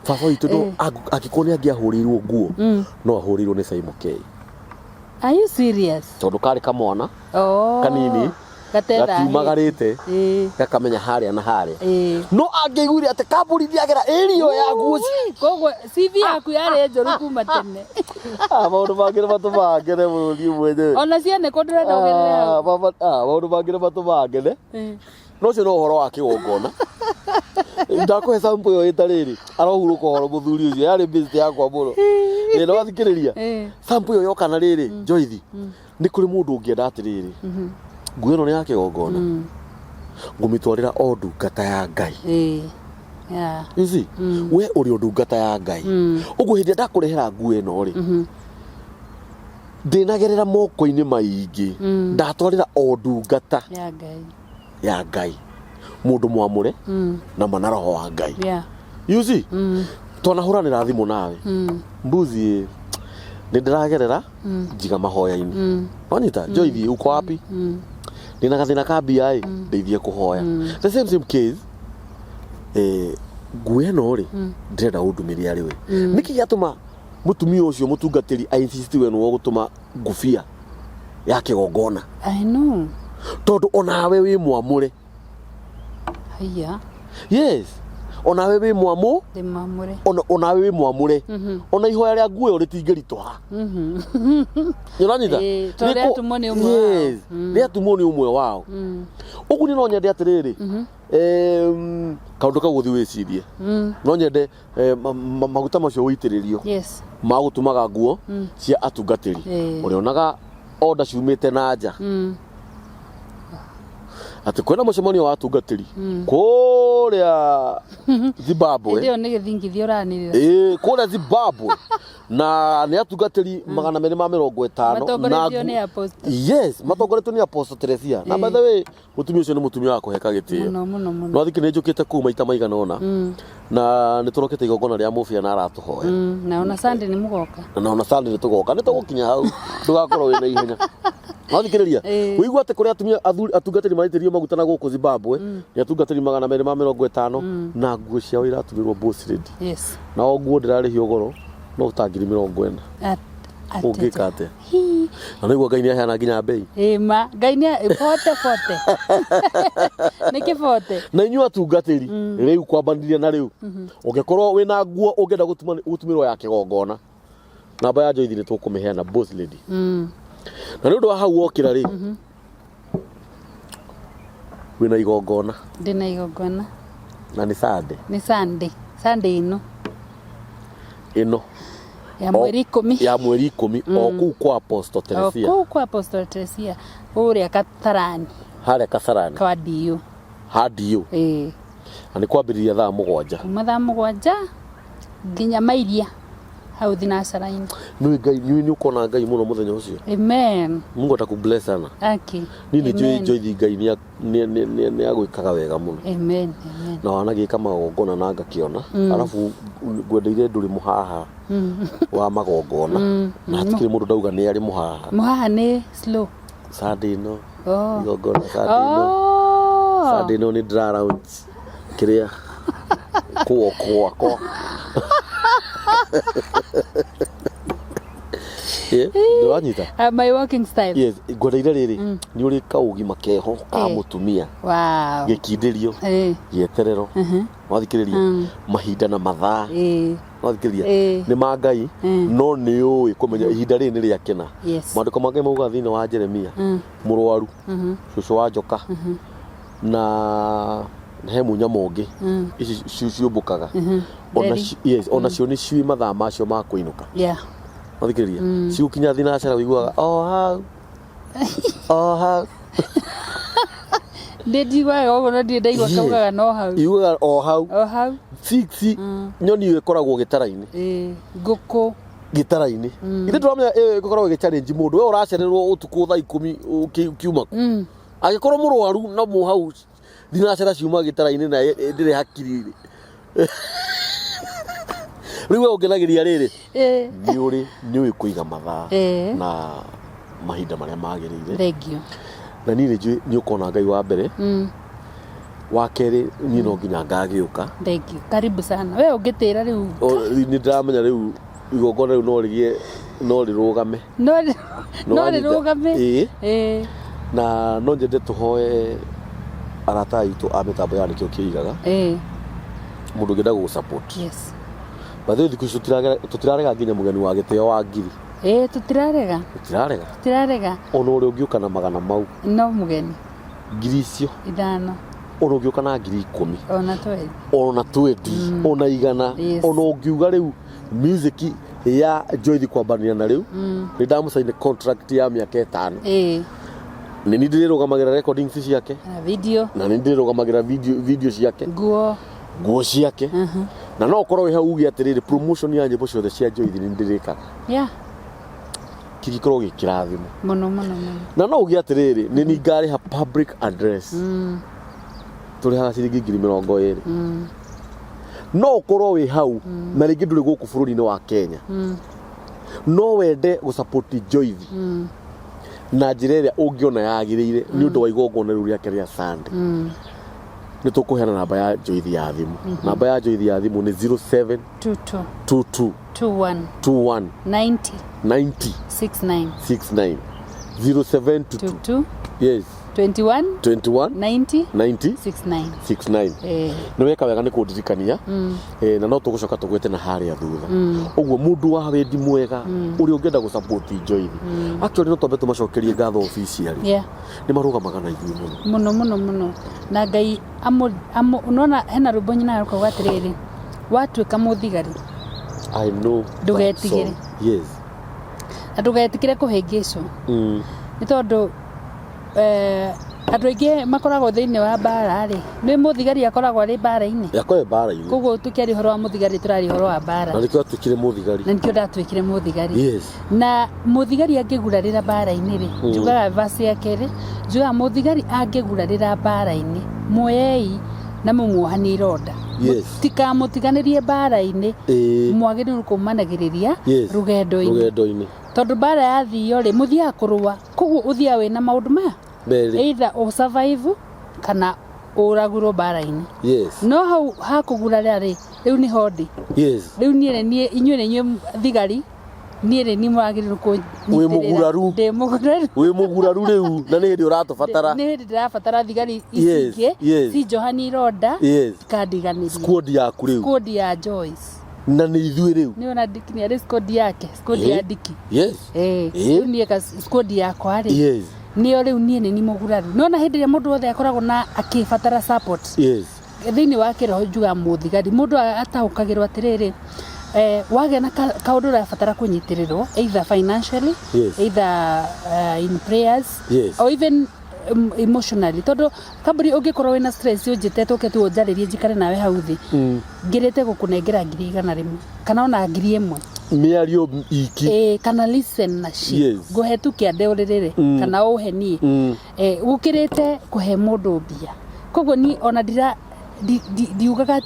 Baba witũ no angĩkorwo nĩ angĩahũrĩirwo nguo, no ahũrĩirwo nĩ Simon K. Are you serious? Tondũ karĩ kamwana Oh. kanini Gatetha. gatiumagarĩte, gakamenya harĩa na harĩa, no angĩaiguire atĩ kambuni ndiagera ĩrio ya nguo. Koguo CV yaku yarĩ njũru kuma tene. Ah, maũndũ mangĩ nĩ matũmaga ngene mũno niĩ mwenyewe. Ona cianĩkwo ndũrenda ũgerere hau. Ah, baba, ah, maũndũ mangĩ nĩ matũmaga ngene. No ũcio no ũhoro wa kĩgongona ndakũhe sample ĩyo ĩta rĩrĩ arohurũka ũhoro mũthuri ũcio yarĩ best yakwa mũno. Ĩ, no wathikĩrĩria sample ĩyo yoka na rĩrĩ, Joyce, nĩ kũrĩ mũndũ ũngĩenda atĩrĩrĩ, nguo ĩno nĩ ya kĩgongona, ngũmĩtwarĩra o ndungata ya Ngai. You see, we ũrĩ o ndungata ya Ngai, ũguo hĩndĩ ĩrĩa ndakũrehera nguo ĩno rĩ, ndĩnagerera moko-inĩ maingĩ, ndatwarĩra o ndungata ya Ngai. Ya Ngai, mũndũ mwamũre na mana roho wa Ngai. You see, twanahũranĩra thimũ nawe, mbuzi nĩ ndĩragerera, njiga mahoya-inĩ, wanyita, Joyce, uko wapi? Ndĩna gathĩna ka mbia ĩ, ndeithie kũhoya. The same same case, nguo ĩno rĩ, ndĩrenda ũndumĩre arĩ we. Nĩkĩ gĩatũma mũtumia ũcio mũtungatĩri a insist we nĩwe ũgũtũma ngũbia ya kĩgongona? I know. Tondũ onawe wĩ mwamũre. Haiya. Yes, onawe wĩ mwamũ Ndĩ mwamũre. Onawe wĩ mwamũre, ona ihoya rĩa nguo ĩyo rĩtingĩritũha. Nĩũranyita? Ĩĩ, tondũ rĩatumwo nĩ ũmwe wao. Yes, rĩatumwo nĩ ũmwe wao. Ũguo niĩ no nyende atĩrĩrĩ, kaũndũ kau ũthiĩ wĩcirie. No nyende maguta macio ũitĩrĩrio ma gũtumaga nguo cia atungatĩri. Ũrĩonaga order ciumĩte na nja atĩ kwĩna mũcemanio wa atungatĩri kũrĩa Zimbabwe. Hĩndĩ ĩyo nĩ gĩthingithia ũranĩrĩra. Ĩĩ, kũrĩa Zimbabwe, na nĩ atungatĩri 250 na Matongoretio nĩ apostle. Yes, matongoretio nĩ Apostle Teresia. Na by the way, mũtumia ũcio nĩ mũtumia wa kũheka gĩtĩo Mũno mũno mũno. No thikĩ nĩ njũkĩte kũu maita maigana ũna, na nĩ tũrokete igongona rĩa mũbĩa na aratũhoya. Na ona Sunday nĩ mũgoka. Na ona Sunday nĩ tũgoka, nĩ tũgũkinya hau, ndũgakorwo wĩna ihenya. No thikĩrĩria, ũigua atĩ kũrĩa atumia athuri atungatĩri maraitĩrĩrio maguta na gũkũ Zimbabwe nĩ atungatĩri 250, na nguo ciao iratumĩrwo boss lady. Na o nguo ndĩrarĩhio goro no ta 40,000. Ũngĩka atĩa? Hi. Na nĩguo Ngai nĩ aheana nginya mbei. Ĩ ma Ngai nĩ bote bote nĩ kĩbote. Na inyuĩ atungatĩri rĩu, kwambanĩria na rĩu, ũngĩkorwo wĩna nguo ũngĩenda gũtumĩrwo ya kĩgongona, namba ya Joyce nĩ tũkũmĩheana, boss lady. Na nĩ ũndũ wa hau wokĩra rĩ, wĩna igongona. Ndĩna igongona. Na nĩ Sunday. Nĩ Sunday, Sunday ĩno. Ĩno. Ya mweri 10. Ya mweri 10, o kũu kwa Apostle O Teresia. kũu kwa Apostle Teresia kũrĩa Kasarani. Harĩa Kasarani. Kwa DU. Ha DU. Ĩĩ. Na nĩ kwambĩrĩria thaa 7. Kuma thaa 7 nginya mairia hau thinacara-inĩ. Nĩ Ngai, nĩ ũkona Ngai mũno mũthenya ũcio. Amen. Mungu atakubless sana. Aki. Niĩ nĩ njũĩ Joyce Ngai nĩ agwĩkaga wega mũno. Amen. Amen. Na wanagĩka magongona na ngakĩona. Arabu ngwendeire ndũrĩ mũhaha wa magongona. Na hatikĩrĩ mũndũ ndauga nĩ arĩ mũhaha. Mũhaha nĩ slow. Sunday ĩno. Oh. Igongona Sunday ĩno. Oh. Sunday ĩno nĩ ndĩra launch kĩrĩa kuoko gwakwa. Yeah, ndĩranyita. My walking style. Yes, ngwendeire rĩrĩ nĩ ũrĩ kaũgima keho ka mũtumia. Wow. Gĩkindĩrio, gĩeterero, wathikĩrĩria mahinda na mathaa, wathikĩrĩria nĩ ma Ngai, no nĩ ũĩ kũmenya ihinda rĩrĩ nĩ rĩa kĩna. Maandĩko ma Ngai maugaga thĩinĩ wa Jeremia, mũrwaru, cũcũ wa njoka, na he mũnyamũ ũngĩ ici ciũmbũkaga. Yes, ona cio nĩ ciũĩ mathaa macio ma kũinũka. Wathikĩrĩria cigũkinya thinacara ũiguaga o hau o hau. Ndĩ njiguaga ũguo no ndirĩ ndaigua kaugaga no hau. Iguaga o hau. O hau. 6 nyoni ĩyo ĩkoragwo gĩtara-inĩ. Ngũkũ. Gĩtara-inĩ. Ithe ndũramenya ĩyo ĩkoragwo ĩgĩ challenge mũndũ. We ũracererwo ũtukũ thaa 10 ũkiuma kũ. Angĩkorwo mũrwaru na mũ hau thinacara ciuma gĩtara-inĩ na ndĩrĩ hakiri-rĩ. Rĩu we ũngenagĩria rĩrĩ. Nĩ ũrĩ nĩ ũĩ kũiga mathaa na mahinda marĩa magĩrĩire. Thank you. Na niĩ nĩ njũĩ nĩ ũkona Ngai wa mbere. Wa kerĩ niĩ no nginya ngagĩũka. Thank you. Karibu sana. We ũngĩtĩra rĩu. Nĩ ndĩramenya rĩu igongona rĩu no rĩgĩe no rĩrũgame. No rĩrũgame. Na no nyende tũhoe arata aitũ a mĩtambo ya Nĩkĩo Kĩigaga. Mũndũ ũngĩenda gũgũ support. Yes. By the way, thikũ ici tũtirarega nginya mũgeni wa gĩtĩo wa ngiri. Tũtirarega. Tũtirarega. Tũtirarega. Ona ũrĩa ũngĩũka na magana mau. No mũgeni. Ngiri icio. 5. Ona ũngĩũka na ngiri 10. Ona 20. Ona 20. Ona 100. Ona ũngiuga rĩu music ya Joyce kwambanĩria na rĩu. Nĩ ndamũcaine contract ya mĩaka 5. Nĩ niĩ ndĩrĩrũgamagĩra recordings ciake. Na video. Na nĩ ndĩrĩrũgamagĩra video ciake. Nguo. Nguo ciake. Na no ũkorwo wĩ hau uge atĩrĩrĩ, promotion ya nyĩmbo ciothe cia Joyce nĩ ndĩrĩkaga. Kĩngĩkorwo gĩ kĩrathimo. Mũno, mũno, mũno. Na no uge atĩrĩrĩ, nĩ niĩ ngarĩha public address. Tũrĩhaga ciringi ngiri 20. No ũkorwo wĩ hau, na rĩngĩ ndũrĩ gũkũ bũrũri-inĩ wa Kenya. No wende gũ support Joyce. Na njĩra ĩrĩa ũngĩona yagĩrĩire nĩ ũndũ wa igongona rĩu rĩake rĩa Sunday. Nĩ tũkũheana namba ya Joyce ya thimũ. Namba ya Joyce ya thimũ nĩ 07 22 22 21 21 90 90 69 69 07 22 22 Yes. 21 21 90 90 69. 69. Nĩ weka wega nĩ kũndirikania. Na no tũgũcoka tũgwĩte na harĩa thutha. Ũguo mũndũ wa wendi mwega ũrĩa ũngĩenda gũ support Joyce. Actually no twambe tũmacokerie ngatho officially. Nĩ marũgamaga na ithuĩ mũno. Mũno, mũno, mũno. Na Ngai unaona hena rwĩmbo nyina rũkauga atĩrĩrĩ, watuĩka mũthigari. I know that Ndũgetigĩre. song. Yes. Na ndũgetigĩre kũhĩngĩcwo. Nĩ tondũ, andũ aingĩ makoragwo thĩinĩ wa mbara rĩ, nĩ mũthigari akoragwo arĩ mbara-inĩ. Yakoragwo mbara-inĩ. Koguo tũkĩaria ũhoro wa mũthigari tũraria ũhoro wa mbara. Na nĩkĩo atuĩkire mũthigari. Na nĩkĩo ndatuĩkire mũthigari. Yes. Na mũthigari angĩgurarĩra mbara-inĩ rĩ, njugaga verse ya kerĩ, njugaga mũthigari angĩgurarĩra mbara-inĩ, muoyei na mũmuohanie ironda. Yes. Mũtikamũtiganĩrie mbara-inĩ. Mwagĩrĩirwo kũmanagĩrĩria Yes. rũgendo-inĩ. Rũgendo-inĩ. Tondũ mbara yathio rĩ, mũthiaga kũrũa. Koguo ũthiaga wĩna maũndũ maya. Merĩ. Either ũ survive kana ũragũrwo mbara-inĩ. Yes. No hau hakũgurara rĩ, rĩu nĩho ndĩ. Yes. Rĩu niĩ nĩ niĩ, inyuĩ nĩ inyuĩ thigari, niĩ nĩ niĩ mwagĩrĩirwo kũnyitĩrĩra. Wĩ mũguraru. Ndĩ mũguraru. Wĩ mũguraru rĩu, na nĩ hĩndĩ ũratũbatara. Nĩ hĩndĩ ndĩrabatara thigari ici Yes, ingĩ, yes. cinjohanie ironda, Yes. cikandiganĩria. Squad yaku rĩu. Squad ya Joyce. Na nĩ ithuĩ rĩu. Nĩ ona Diki nĩ arĩ squad yake, squad ya Diki. Yes. Rĩu niĩ ka squad yakwa rĩ. Yes. Nĩo rĩu niĩ nĩ niĩ mũguraru. Nĩ ona hĩndĩ ĩrĩa mũndũ wothe akoragwo na akĩbatara support. Yes. Thĩinĩ wa kĩroho njugaga mũthigari, mũndũ ataũkagĩrwo atĩrĩrĩ, wagĩa na kaũndũ ũrabatara kũnyitĩrĩrwo, either financially, Yes. either in prayers, Yes. or even emotionally, tondũ kambuni ũngĩkorwo wĩna stress ũnjĩte tũke tu ũnjarĩrie njikare nawe hau thĩ, ngĩrĩte gũkũnengera 100,000 kana ona 1,000. Mĩario iki. Ĩĩ, kana listen na ci ngũhe tu kĩande ũrĩrĩre kana ũhe niĩ. Gũkĩrĩte kũhe mũndũ mbia. Koguo niĩ ona ndira ndiugaga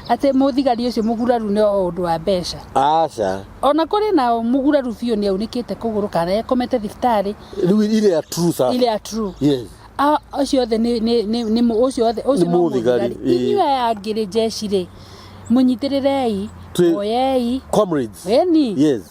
atĩ mũthigari ũcio mũguraru nĩ o ũndũ wa mbeca. Aca. Ona kũrĩ na mũguraru biũ nĩ aunĩkĩte kũgũrũ kana akomete thibitarĩ. Rĩu ile ya true sasa. Ile ya true. Acio othe nĩ ũcio othe ũcio Nĩ no mũthigari, mũthigari. ĩĩ. Inyuĩ aya angĩ rĩ jeshi rĩ, mũnyitĩrĩrei, oyei. Comrades. Ĩni. Yes.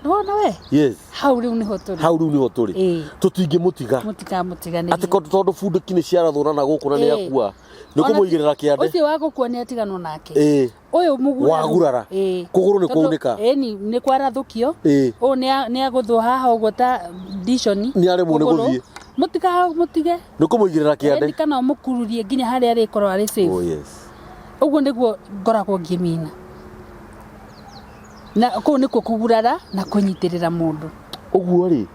Nĩwona we? Yes. Hau rĩu nĩho tũrĩ. Hau rĩu nĩho tũrĩ. Ĩĩ. Tũtingĩmũtiga. Mũtikamũtiganĩrie. Atĩ tondũ bundũki nĩ ciarathũra na gũkũ na nĩ akua. Nĩ kũmũigĩrĩra kĩande. Ũcio wa gũkua nĩ atiganwo nake. Ĩĩ. Ũyũ mũguraru. Wagurara. Ĩĩ. Kũgũrũ nĩ Tondũ, kwaunĩka. ĩni nĩ kwarathũkio. Ĩĩ. Ũyũ nĩ agũthwo haha ũguo ta ndiconi. Nĩ aremwo nĩ Kũgũrũ. gũthiĩ. Mũtikamũtige. Nĩ kũmũigĩrĩra kĩande. Ĩni kana ũmũkururie nginya harĩa arĩkorwo arĩ safe. Oh yes. Ũguo nĩguo ngoragwo ngĩmina. Na kũu nĩkuo kũgurara na kũnyitĩrĩra mũndũ. Ũguo rĩ,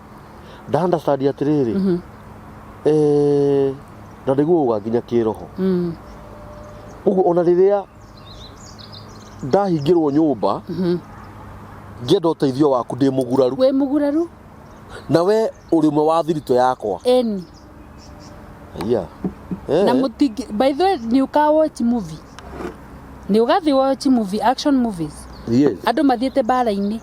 nda understand atĩrĩrĩ, na nĩguo uga nginya kĩroho. Ũguo ona rĩrĩa ndahingĩrwo nyũmba, ngĩenda ũteithio waku ndĩ mũguraru. Wĩ mũguraru? Na we ũrĩ ũmwe wa thiritũ yakwa. Ĩni. Aya. Na mũtingĩ, by the way, nĩ ũka watch movie. Nĩ ũgathiĩ watch movie, action movies. Yes. Andũ mathiĩte mbara-inĩ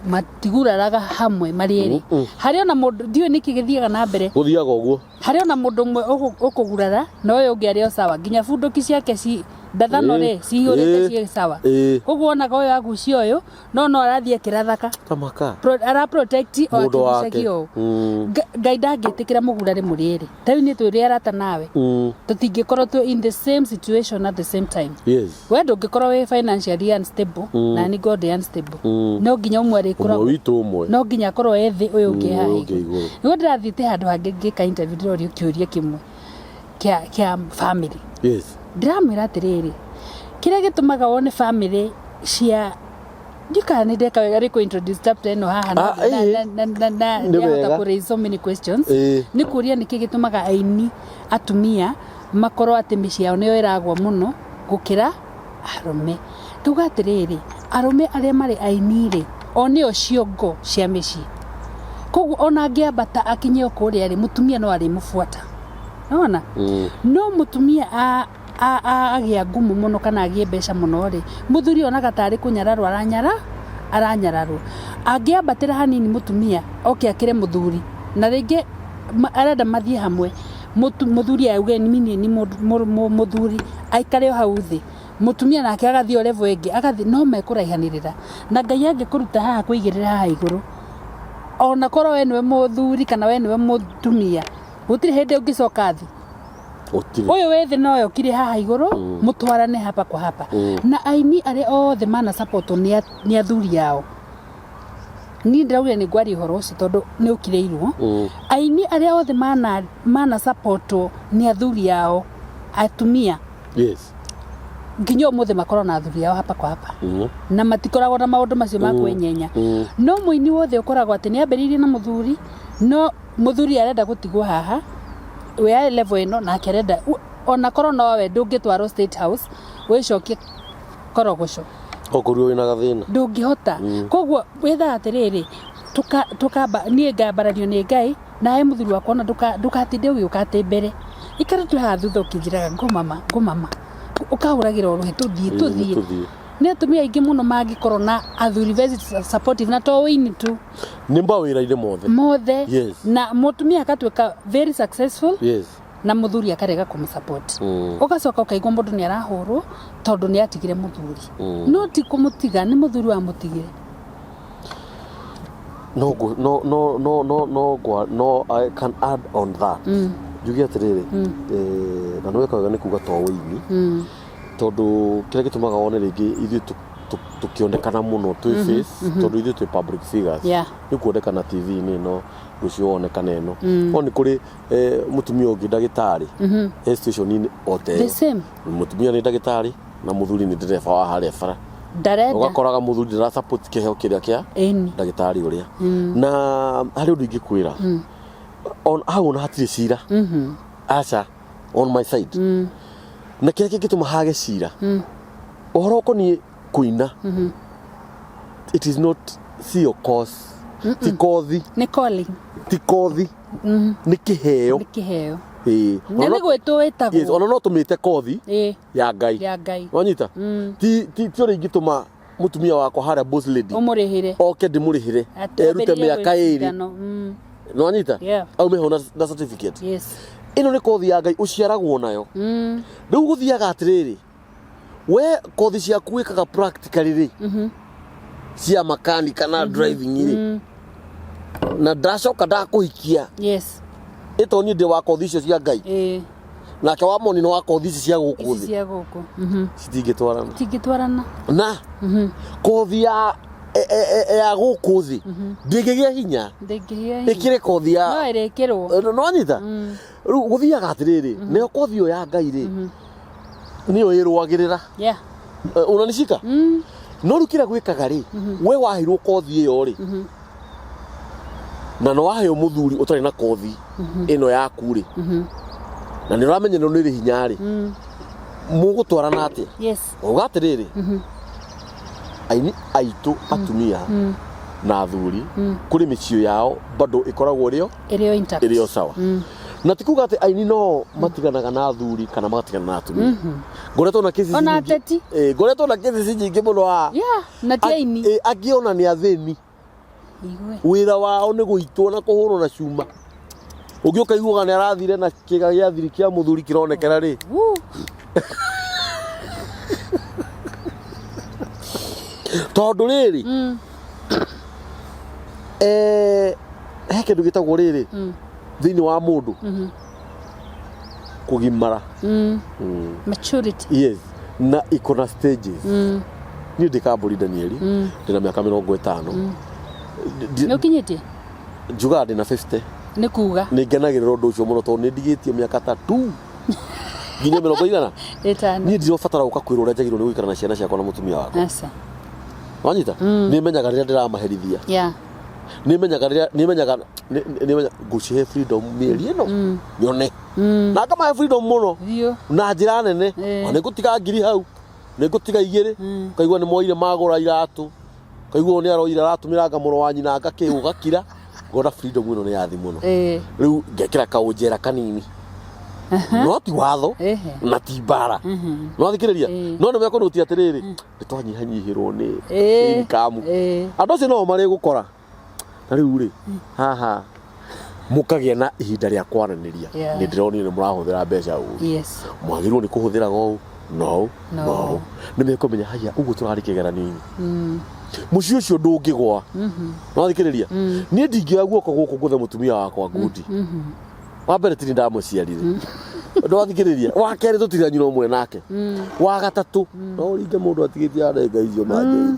matiguraraga hamwe marĩ erĩ. Harĩ ona mũndũ ndiũĩ nĩkĩ gĩthiaga na mbere. Gũthiaga ũguo. Harĩ ona mũndũ ũmwe ũkũgurara na ũyũ ũngĩ arĩ o sawa. Nginya bunduki ciake ci ndathano rĩ cihũrĩte ciĩ sawa. Koguo wonaga ũyũ agucia ũyũ no no arathiĩ akĩrathaka. Tamaka. Ara protect o Mũndũ wake. akĩgucagia ũũ. Ngai ndangĩtĩkĩra mũgurare mũrĩ erĩ. Ta rĩu niĩ twĩrĩ arata nawe. Tũtingĩkorwo twĩ in the same situation at the same time. Yes. We ndũngĩkorwo wĩ financially unstable na niĩ ngorwo ndĩ unstable. No nginya ũmwe arĩkoragwo. Ũmwe witũ ũmwe. No nginya akorwo e thĩ ũyũ ũngĩ haha Ũyũ ũngĩ igũrũ. igũrũ. Nĩguo ndĩrathiĩte handũ hangĩ ngĩka interview ndĩrorio kĩũria kĩmwe kĩa family. Yes. Ndĩramwĩra atĩrĩrĩ, kĩrĩa gĩtũmaga wone family cia ndikana nĩ ndeka wega rĩ kũ introduce chapter ĩno haha na na Nĩ ndĩahota wega. kũ raise so many questions. Ĩĩ. Nĩ kũria nĩkĩ gĩtũmaga aini atumia makorwo atĩ mĩciĩ yao nĩyo ĩragwa mũno gũkĩra arũme. Ngauga atĩrĩrĩ, arũme arĩa marĩ aini rĩ, o nĩo ciongo cia mĩciĩ. Koguo ona angĩambata akinye o kũrĩa rĩ, mũtumia no arĩmũbuata. Nĩwona? No mũtumia agĩa ngumo mũno kana agĩe mbeca mũno rĩ, mũthuri onaga tarĩ kũnyararwo aranyararwo. Angĩambatĩra hanini mũtumia oke akĩre mũthuri na rĩngĩ arenda mathiĩ hamwe, mũthuri auge niĩ nĩ mũthuri aikare o hau thĩ, mũtumia nake agathiĩ o level ĩngĩ, agathiĩ, no mekũraihanĩrĩra. Na Ngai angĩkũruta haha kũigĩrĩra haha igũrũ, ona korwo we nĩwe mũthuri kana we nĩwe mũtumia, gũtirĩ hĩndĩ ũngĩcoka thĩ. Gũtirĩ. Ũyũ wĩ thĩ nowe ũkire haha igũrũ, mũtwarane hapa kwa hapa. Na aini arĩa othe mana support nĩ athuri ao. Niĩ ndĩraugire nĩ ngwaria ũhoro ũcio tondũ nĩ ũkirĩirwo. Aini arĩa othe mana support nĩ athuri ao, atumia. Yes. Nginya ũmũthĩ makorwo na athuri ao hapa kwa hapa. Na matikoragwo na maũndũ macio ma kwĩnyenya. No mũini wothe ũkoragwo atĩ nĩ ambĩrĩirie na mũthuri, no mũthuri arenda gũtigwo haha, we arĩ level ĩno nake arenda ona korwo nowe ndũngĩtwarwo State House wĩcokie korogoco. Okorwo wĩna gathĩna. Ndũngĩhota. Koguo wethaga atĩrĩrĩ, tũkamba niĩ ngambarario nĩ Ngai nawe mũthuri wakwa ona ndũgatinde ũgĩũka atĩ mbere. Ikara tu haha thutha ũkĩnjĩraga ngũmama, ngũmama. Ũkahũragĩra o rũhĩ tũthiĩ, tũthiĩ. Tũthiĩ. Nĩ atumia aingĩ mũno mangĩkorwo na athuri very supportive na to ũini tu. Nĩ mawĩra-inĩ mothe. Mothe. Yes. Na mũtumia agatuĩka very successful. Yes. Na mũthuri akarega kũmũsupport. Ũgacoka ũkaigua mũndũ nĩ arahũrwo tondũ nĩ atigire mũthuri. No ti kũmũtiga, nĩ mũthuri wamũtigire. No no no no no no no I can add on that. Njuge atĩrĩrĩ, na nĩ weka wega nĩ kuga to ũini. Tondũ kĩrĩa gĩtũmaga wone rĩngĩ ithuĩ tũkĩonekana mũno twĩ face, tondũ ithuĩ twĩ public figures. Nĩ kuonekana TV-inĩ ĩno, rũciũ wonekane ĩno. No nĩ kũrĩ mũtumia ũngĩ ndagĩtarĩ, e station-inĩ o ta ĩyo. The same. Mũtumia nĩ ndagĩtarĩ na mũthuri nĩ ndereba wa harĩa bara. Ndarenda. Ũgakoraga mũthuri ndara support kĩheo kĩrĩa kĩa Ĩni. ndagĩtarĩ ũrĩa. Na harĩ ũndũ ingĩkwĩra. On hau ona hatirĩ cira. Aca, on my side. Na kĩrĩa kĩngĩtũma hage cira, ũhoro ũkoniĩ kũina, it is not sio cause, ti kothi. Nĩ calling. Ti kothi, nĩ kĩheo. Nĩ kĩheo. Ĩĩ. Na nĩ gwĩtwo Yes, wĩtagwo. ona no tũmĩte kothi ya Ngai. Ya Ngai. Wanyita? Ti ũrĩa ingĩtũma mũtumia wakwa harĩa boss lady Ũmũrĩhĩre. oke ndĩmũrĩhĩre erute Atambĩrĩrie mĩaka 2. gwĩcindano. Nĩwanyita? Yeah. Aume ho na certificate. Yes. Ĩno nĩ kothi ya Ngai ũciaragwo nayo. Rĩu gũthiaga atĩrĩrĩ, we kothi ciaku wĩkaga practically rĩ, cia makanika na driving rĩ, na ndacoka ndakũhikia, Yes. ĩto niĩ ndĩ wa kothi icio cia Ngai, nake wa moni nĩ wa kothi ici cia gũkũ Ici thĩ, cia gũkũ. Citingĩtwarana. Tingĩtwarana. Na kothi ya ya gũkũ thĩ ndĩngĩgĩa hinya Ndĩngĩgĩa hinya. ĩkĩre kothi No ya ĩrĩkĩrwo. Nĩwanyita? Rĩu gũthiaga atĩrĩrĩ, nayo kothi ĩyo ya Ngai rĩ, nĩyo ĩrũagĩrĩra. Yeah. Unanishika? No rĩu kĩrĩa gwĩkaga rĩ, we waheirwo kothi ĩyo rĩ, na nĩ waheo mũthuri ũtarĩ na kothi ĩno yaku rĩ, na nĩ ũramenya ĩno nĩ ĩrĩ hinya rĩ, mũgũtwarana atĩa? Yes. Uga atĩrĩrĩ, aini aitũ atumia na athuri kũrĩ mĩciĩ yao bado ĩkoragwo ĩrĩo Ĩrĩo intact. Ĩrĩo sawa. Na ti kuga atĩ aini no matiganaga na athuri kana magatigana na atumia. Ngoretwo na cases Ona nyingĩ- ateti. Ngoretwo na cases nyingĩ mũno haha. Yeah, na ti aini. Angĩ ona nĩ athĩni. Igue. Wĩra wao nĩ gũitwo na kũhũrwo na cuma. Ũngĩ ũkaiguaga nĩ arathire na kĩga gĩa thiri kĩa mũthuri kĩronekera rĩ. Woo. Tondũ rĩrĩ, he kĩndũ gĩtagwo rĩrĩ thĩinĩ wa mũndũ kũgimara. Maturity. Yes, na iko na stages. Niĩ ndĩ kambũri Danieli, ndĩna mĩaka 50. Nĩ ũkinyĩtie? Njugaga ndĩna 50. Nĩ kuga. Nĩ ngenagĩrĩra ũndũ ũcio mũno tondũ nĩ ndigĩtie mĩaka ta tu nginya mĩrongo igana. 5. Niĩ ndirobatara gũka kwĩrwo ũrĩa njagĩrĩirwo nĩ gũikara na ciana ciakwa na mũtumia wakwa. Aca. Wanyita? Nĩ menyaga rĩrĩa ndĩramaherithia. Nĩ menyaga rĩrĩa nĩ menyaga nĩ menyaga ngũcihe freedom mĩeri ĩno nyone na ngamahe freedom mũno Biũ. na njĩra nene. Ona nĩ ngũtiga ngiri hau, nĩ ngũtiga 2, kaigua nĩ moire magũra iratũ, kaigua nĩ aroire aratũmĩra anga mũrũ wa nyina anga kĩ, ũgakira ngona freedom ĩno nĩ yathi mũno. Rĩu ngekĩra kaũnjera kanini, no ti watho na ti mbara, no thikĩrĩria. No nĩ mekũnũtia atĩrĩrĩ, nĩ twanyihanyihĩrwo nĩ income. Andũ acio no marĩ gũkora na rĩu rĩ haha mũkagĩa na ihinda rĩa kwaranĩria. Nĩ ndĩronire nĩ mũrahũthĩra mbeca ũru. Mwagĩrĩirwo nĩ kũhũthĩraga ũũ no No. no nĩ mekũmenya haya ũguo tũrarĩ kĩgeranio-inĩ, mũciĩ ũcio ndũngĩgwa. No thikĩrĩria, niĩ ndingĩoya guoko gũkũ ngũthe mũtumia wakwa ngundi. Wa mbere, tini ndamũciarire. Ndwathikĩrĩria? Wa kerĩ, tũtiranyura ũmwe nake. Wa gatatũ, no ũringe mũndũ atigĩtie arenga icio mangĩ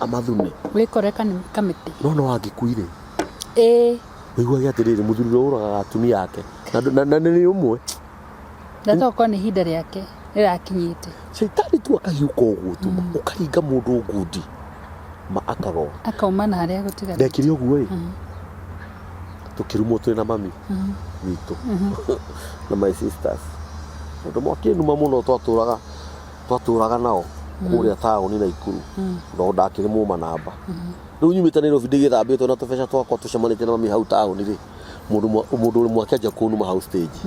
amathune. Wĩkore kamĩtĩ. No angĩkuire, ũiguage atĩrĩrĩ, mũthuri ũrĩa ũragaga atumia ake na nĩ ũmwe. Na tokorwo nĩ ihinda rĩake rĩrakinyĩte. Caitani tu akahiũka ũguo tu, ũkaringa mũndũ ngundi ma akagwa. Akauma na harĩa gũtigarĩte. Ndekire ũguo ĩ, tũkĩrumwo twĩ na mami witũ na my sisters. Mũndũ mwakĩnuma mũno, twatũraga nao kũrĩa taũni Naikuru, no ndakĩrĩ mũma namba. Rĩu nyumĩte Nairobi ndĩgĩthambĩtwo na tũbeca twakwa, tũcemanĩtie na mami hau taũni rĩ, mũndũ ũrĩ mwakĩanjia kũnuma hau stage,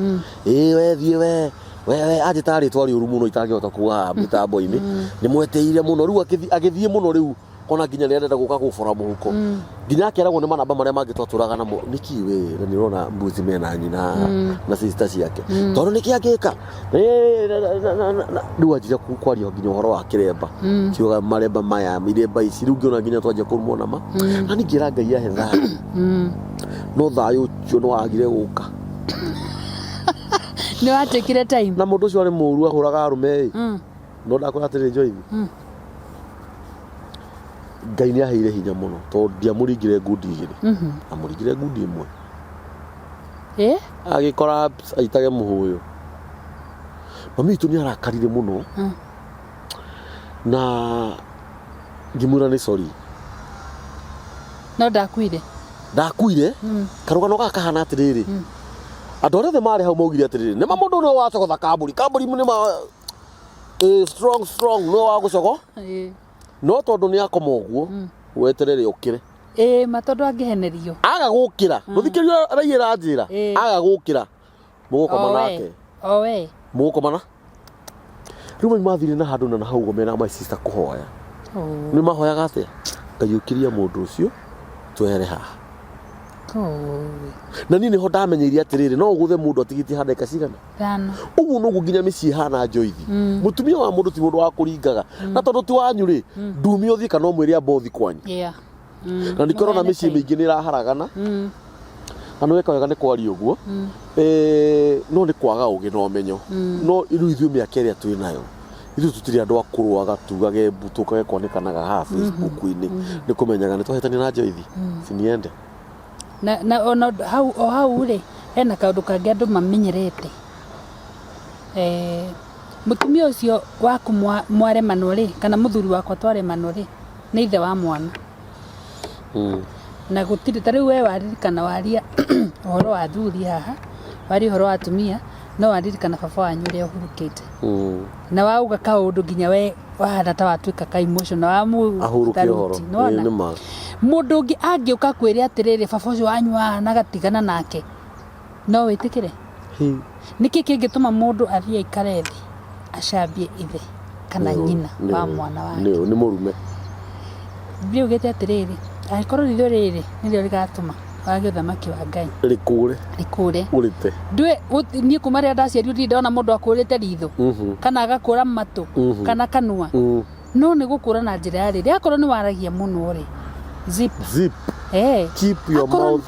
ĩ we thiĩ we we anjĩta rĩtwa rĩũru mũno itangĩhota kuga haha mĩtambo-inĩ. Nĩ mwetĩire mũno rĩu, agĩthiĩ mũno rĩu, ona nginya rĩrĩa ndenda gũka gũbora mũhuko, nginya akeragwo nĩ manamba marĩa mangĩ twatũraga namo, nĩkĩ we na nĩ ũrona mbuzi mena nyina na sister ciake, tondũ nĩkĩ angĩka? Rĩu anjire kwaria nginya ũhoro wa kĩremba, kiuga maremba maya, iremba ici. Rĩu ngĩona nginya twanjia kũrumwo nama na ningĩra Ngai ahe thayũ, no thayũ ũcio nĩ wagire gũka. Nĩ watekire time. Na mũndũ ũcio arĩ mũru, ahũraga arũme ĩ. No ndakwĩra atĩrĩ, Joyce, Ngai nĩ aheire hinya mũno tondũ ndiamũringire ngundi 2, amũringire ngundi 1. Agĩkora aitage mũhũyũ. Mami witũ nĩ arakarire mũno na ngĩmwĩra nĩ sorry. No ndakuire. Ndakuire. Karũgano gaka kahana atĩrĩrĩ, andũ arĩa othe marĩ hau maugire atĩrĩrĩ, nĩma mũndũ nĩwe wacogotha kambũri, kambũri nĩma strong strong, nĩwe wa gũcogo. No tondũ nĩ akoma ũguo, weterere ũkĩre. Ĩĩ ma, tondũ angĩhenerio. Aga gũkĩra, ndũthikĩrĩria raia ĩranjĩra. Aga gũkĩra, mũgũkoma nake. Owe. Mũgũkoma na rĩu mami mathire na handũ na hau ũguo mena my sister kũhoya. Nĩ mahoyaga atĩa? Ngai ũkĩria mũndũ ũcio twehere haha. Na niĩ nĩho ndamenyeire atĩrĩrĩ, no ũgũthe mũndũ atigĩtie ha ndagĩka cigana? Ithano. Ũguo noguo nginya mĩciĩ ĩhana, Joithi. Mũtumia wa mũndũ ti mũndũ wa kũringaga, na tondũ ti wanyu rĩ, ndumia ũthiĩ kana ũmwĩre amba ũthiĩ kwanyu. Na nĩkĩo ũrona Mũheane mĩciĩ time. mĩingĩ nĩ ĩraharagana. Na nĩ weka wega nĩ kwaria ũguo. No nĩ kwaga ũgĩ na ũmenyo. No rĩu ithuĩ mĩaka ĩrĩa twĩ nayo, ithuĩ tũtirĩ andũ a kũrũaga tugage mbu tũkage kwanĩkanaga haha Facebook-inĩ, nĩ kũmenyaga nĩ twahĩtania na Joithi siniende. Na ona hau o hau rĩ, hena kaũndũ kangĩ andũ mamenyerete. Mũtumia ũcio waku mwaremanwo rĩ, kana mũthuri wakwa twaremanwo rĩ, nĩ ithe wa mwana. Na gũtirĩ, ta rĩu we waririkana waria ũhoro wa athuri haha, waria ũhoro wa atumia, no waririkana baba wanyu ũrĩa ũhurũkĩte. Na wauga kaũndũ nginya we wahana ta watuĩka ka emotional, wamũ Ahurũke ũhoro. tharuti, nĩwona? Ĩĩ, nĩ ma. Mũndũ ũngĩ angĩũka kwĩre atĩrĩrĩ, baba ũcio wanyu wahanaga tigana nake, no wĩtĩkĩre? Hi. Nĩkĩ kĩngĩtũma mũndũ athiĩ aikare thĩ acambie ithe kana nyina wa mwana wake? Nĩ mũrume. Bibilia yugĩte atĩrĩrĩ, angĩkorwo ritho rĩrĩ nĩrĩo rĩgatũma wage ũthamaki wa Ngai, Rĩkũre. Rĩkũre. Ũrĩte. Ndũĩ niĩ kuma rĩrĩa ndaciarirwo ndirĩ ndona mũndũ akũrĩte ritho, kana agakũra matũ, kana kanua. No nĩ gũkũra na njĩra ya rĩrĩ, akorwo nĩ waragia mũno rĩ, zip. Zip. Keep your mouth.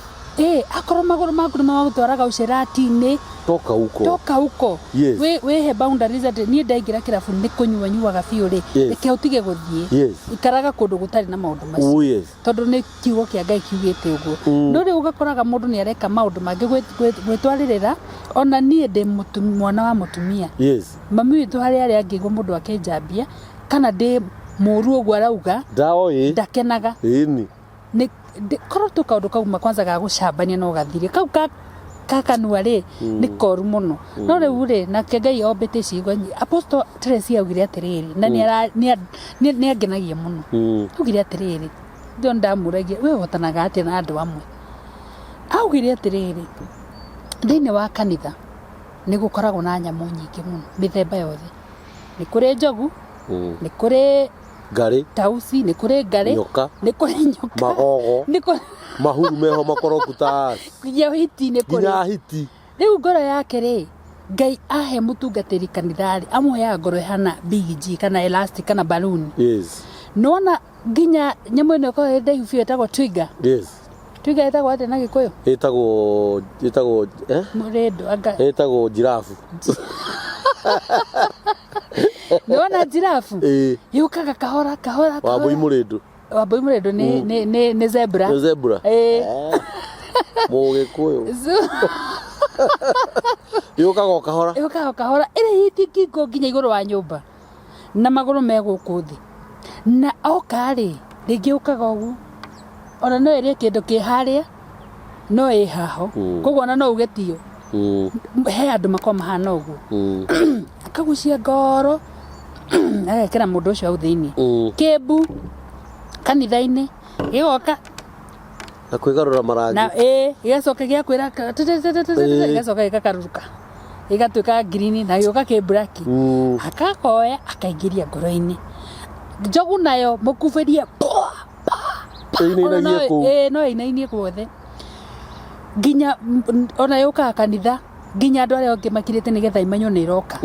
Akorwo magũrũ maku nĩ magũtwaraga ũcerati-inĩ, Toka huko. Toka huko. Yes. Wĩhe boundaries atĩ niĩ ndaingĩra kĩrabu nĩ kũnyua nyuaga biũ rĩ, reke ũtige gũthiĩ. Ikaraga kũndũ gũtarĩ na maũndũ macio. Oh yes. Tondũ nĩ kiugo kĩa Ngai kiugĩte ũguo. No rĩu ũgakoraga mũndũ nĩ areka maũndũ mangĩ gwĩtwarĩrĩra. Ona niĩ ndĩ mwana wa mũtumia. Mami witũ harĩ arĩa angĩigua mũndũ akĩnjambia kana ndĩ mũru ũguo arauga, Ndaoĩ. ndakenaga. Ĩni. Nĩ korwo tu kaũndũ kauma kwanza ga gũcambania no gathire kau ka kanua rĩ, nĩ koru mũno. No rĩu rĩ, nake Ngai ombĩte ciĩga Apostle Tracy augire atĩrĩrĩ, na nĩ angenagia mũno. Augire atĩrĩrĩ, ndio ndamũragia we ũhotanaga atĩa na andũ amwe. Augire atĩrĩrĩ, thĩinĩ wa kanitha nĩ gũkoragwo na nyamũ nyingĩ mũno, mĩthemba yothe. Nĩ kũrĩ njogu, nĩ kũrĩ Ngarĩ. Tausi, nĩ kũrĩ ngarĩ, Nyoka. nĩ kũrĩ nyoka, Magogo. nĩ kũrĩ Mahuru meho makoroku ta nginya hiti nĩ kũrĩ. Nginya hiti. Rĩu ngoro yake rĩ, Ngai ahe mũtungatĩri kanitha rĩ, amũheaga ngoro ĩhana big G kana elastic kana balloon. Nĩwona nginya nyamũ ĩno ĩkoragwo ĩ ndaihu biũ ĩtagwo twiga. Twiga ĩtagwo atĩa na Gĩkũyũ? Ĩtagwo eh? Mũrĩndũ anga. Ĩtagwo giraffe. Nĩwona giraffe? Ĩĩ. Yũkaga kahora kahora kahora. Wambũi mũrĩndũ. Wambũi mũrĩndũ nĩ zebra. Nĩ zebra. Ĩĩ. Mũgĩkũyũ. Yũkaga o kahora. Yũkaga o kahora ĩrĩhĩtie ngingo nginya igũrũ wa nyũmba na magũrũ me gũkũ thĩ. Na oka rĩ, rĩngĩ yũkaga ũguo, ona no ĩrĩe kĩndũ kĩ harĩa, no ĩ haho. Koguo ona no uge tiyo. He andũ makoragwo mahana ũguo. Akagucia ngoro agekĩra mũndũ ũcio hau thĩinĩ. Kĩmbu kanitha-inĩ gĩgoka Na kwĩgarũra marangi. Na ĩ gĩgacoka gĩakwĩra gĩgacoka gĩgakarũrũka gĩgatuĩka ngirini na gĩũka kĩ black. Akakoya akaingĩria ngoro-inĩ. Njogu nayo mũkubĩrie pwa pa pa. Ĩinainagie kũu. Ĩ no ĩinainie guothe. Nginya ona yũkaga kanitha nginya andũ arĩa angĩ makirĩte nĩgetha imenywo nĩ ĩroka.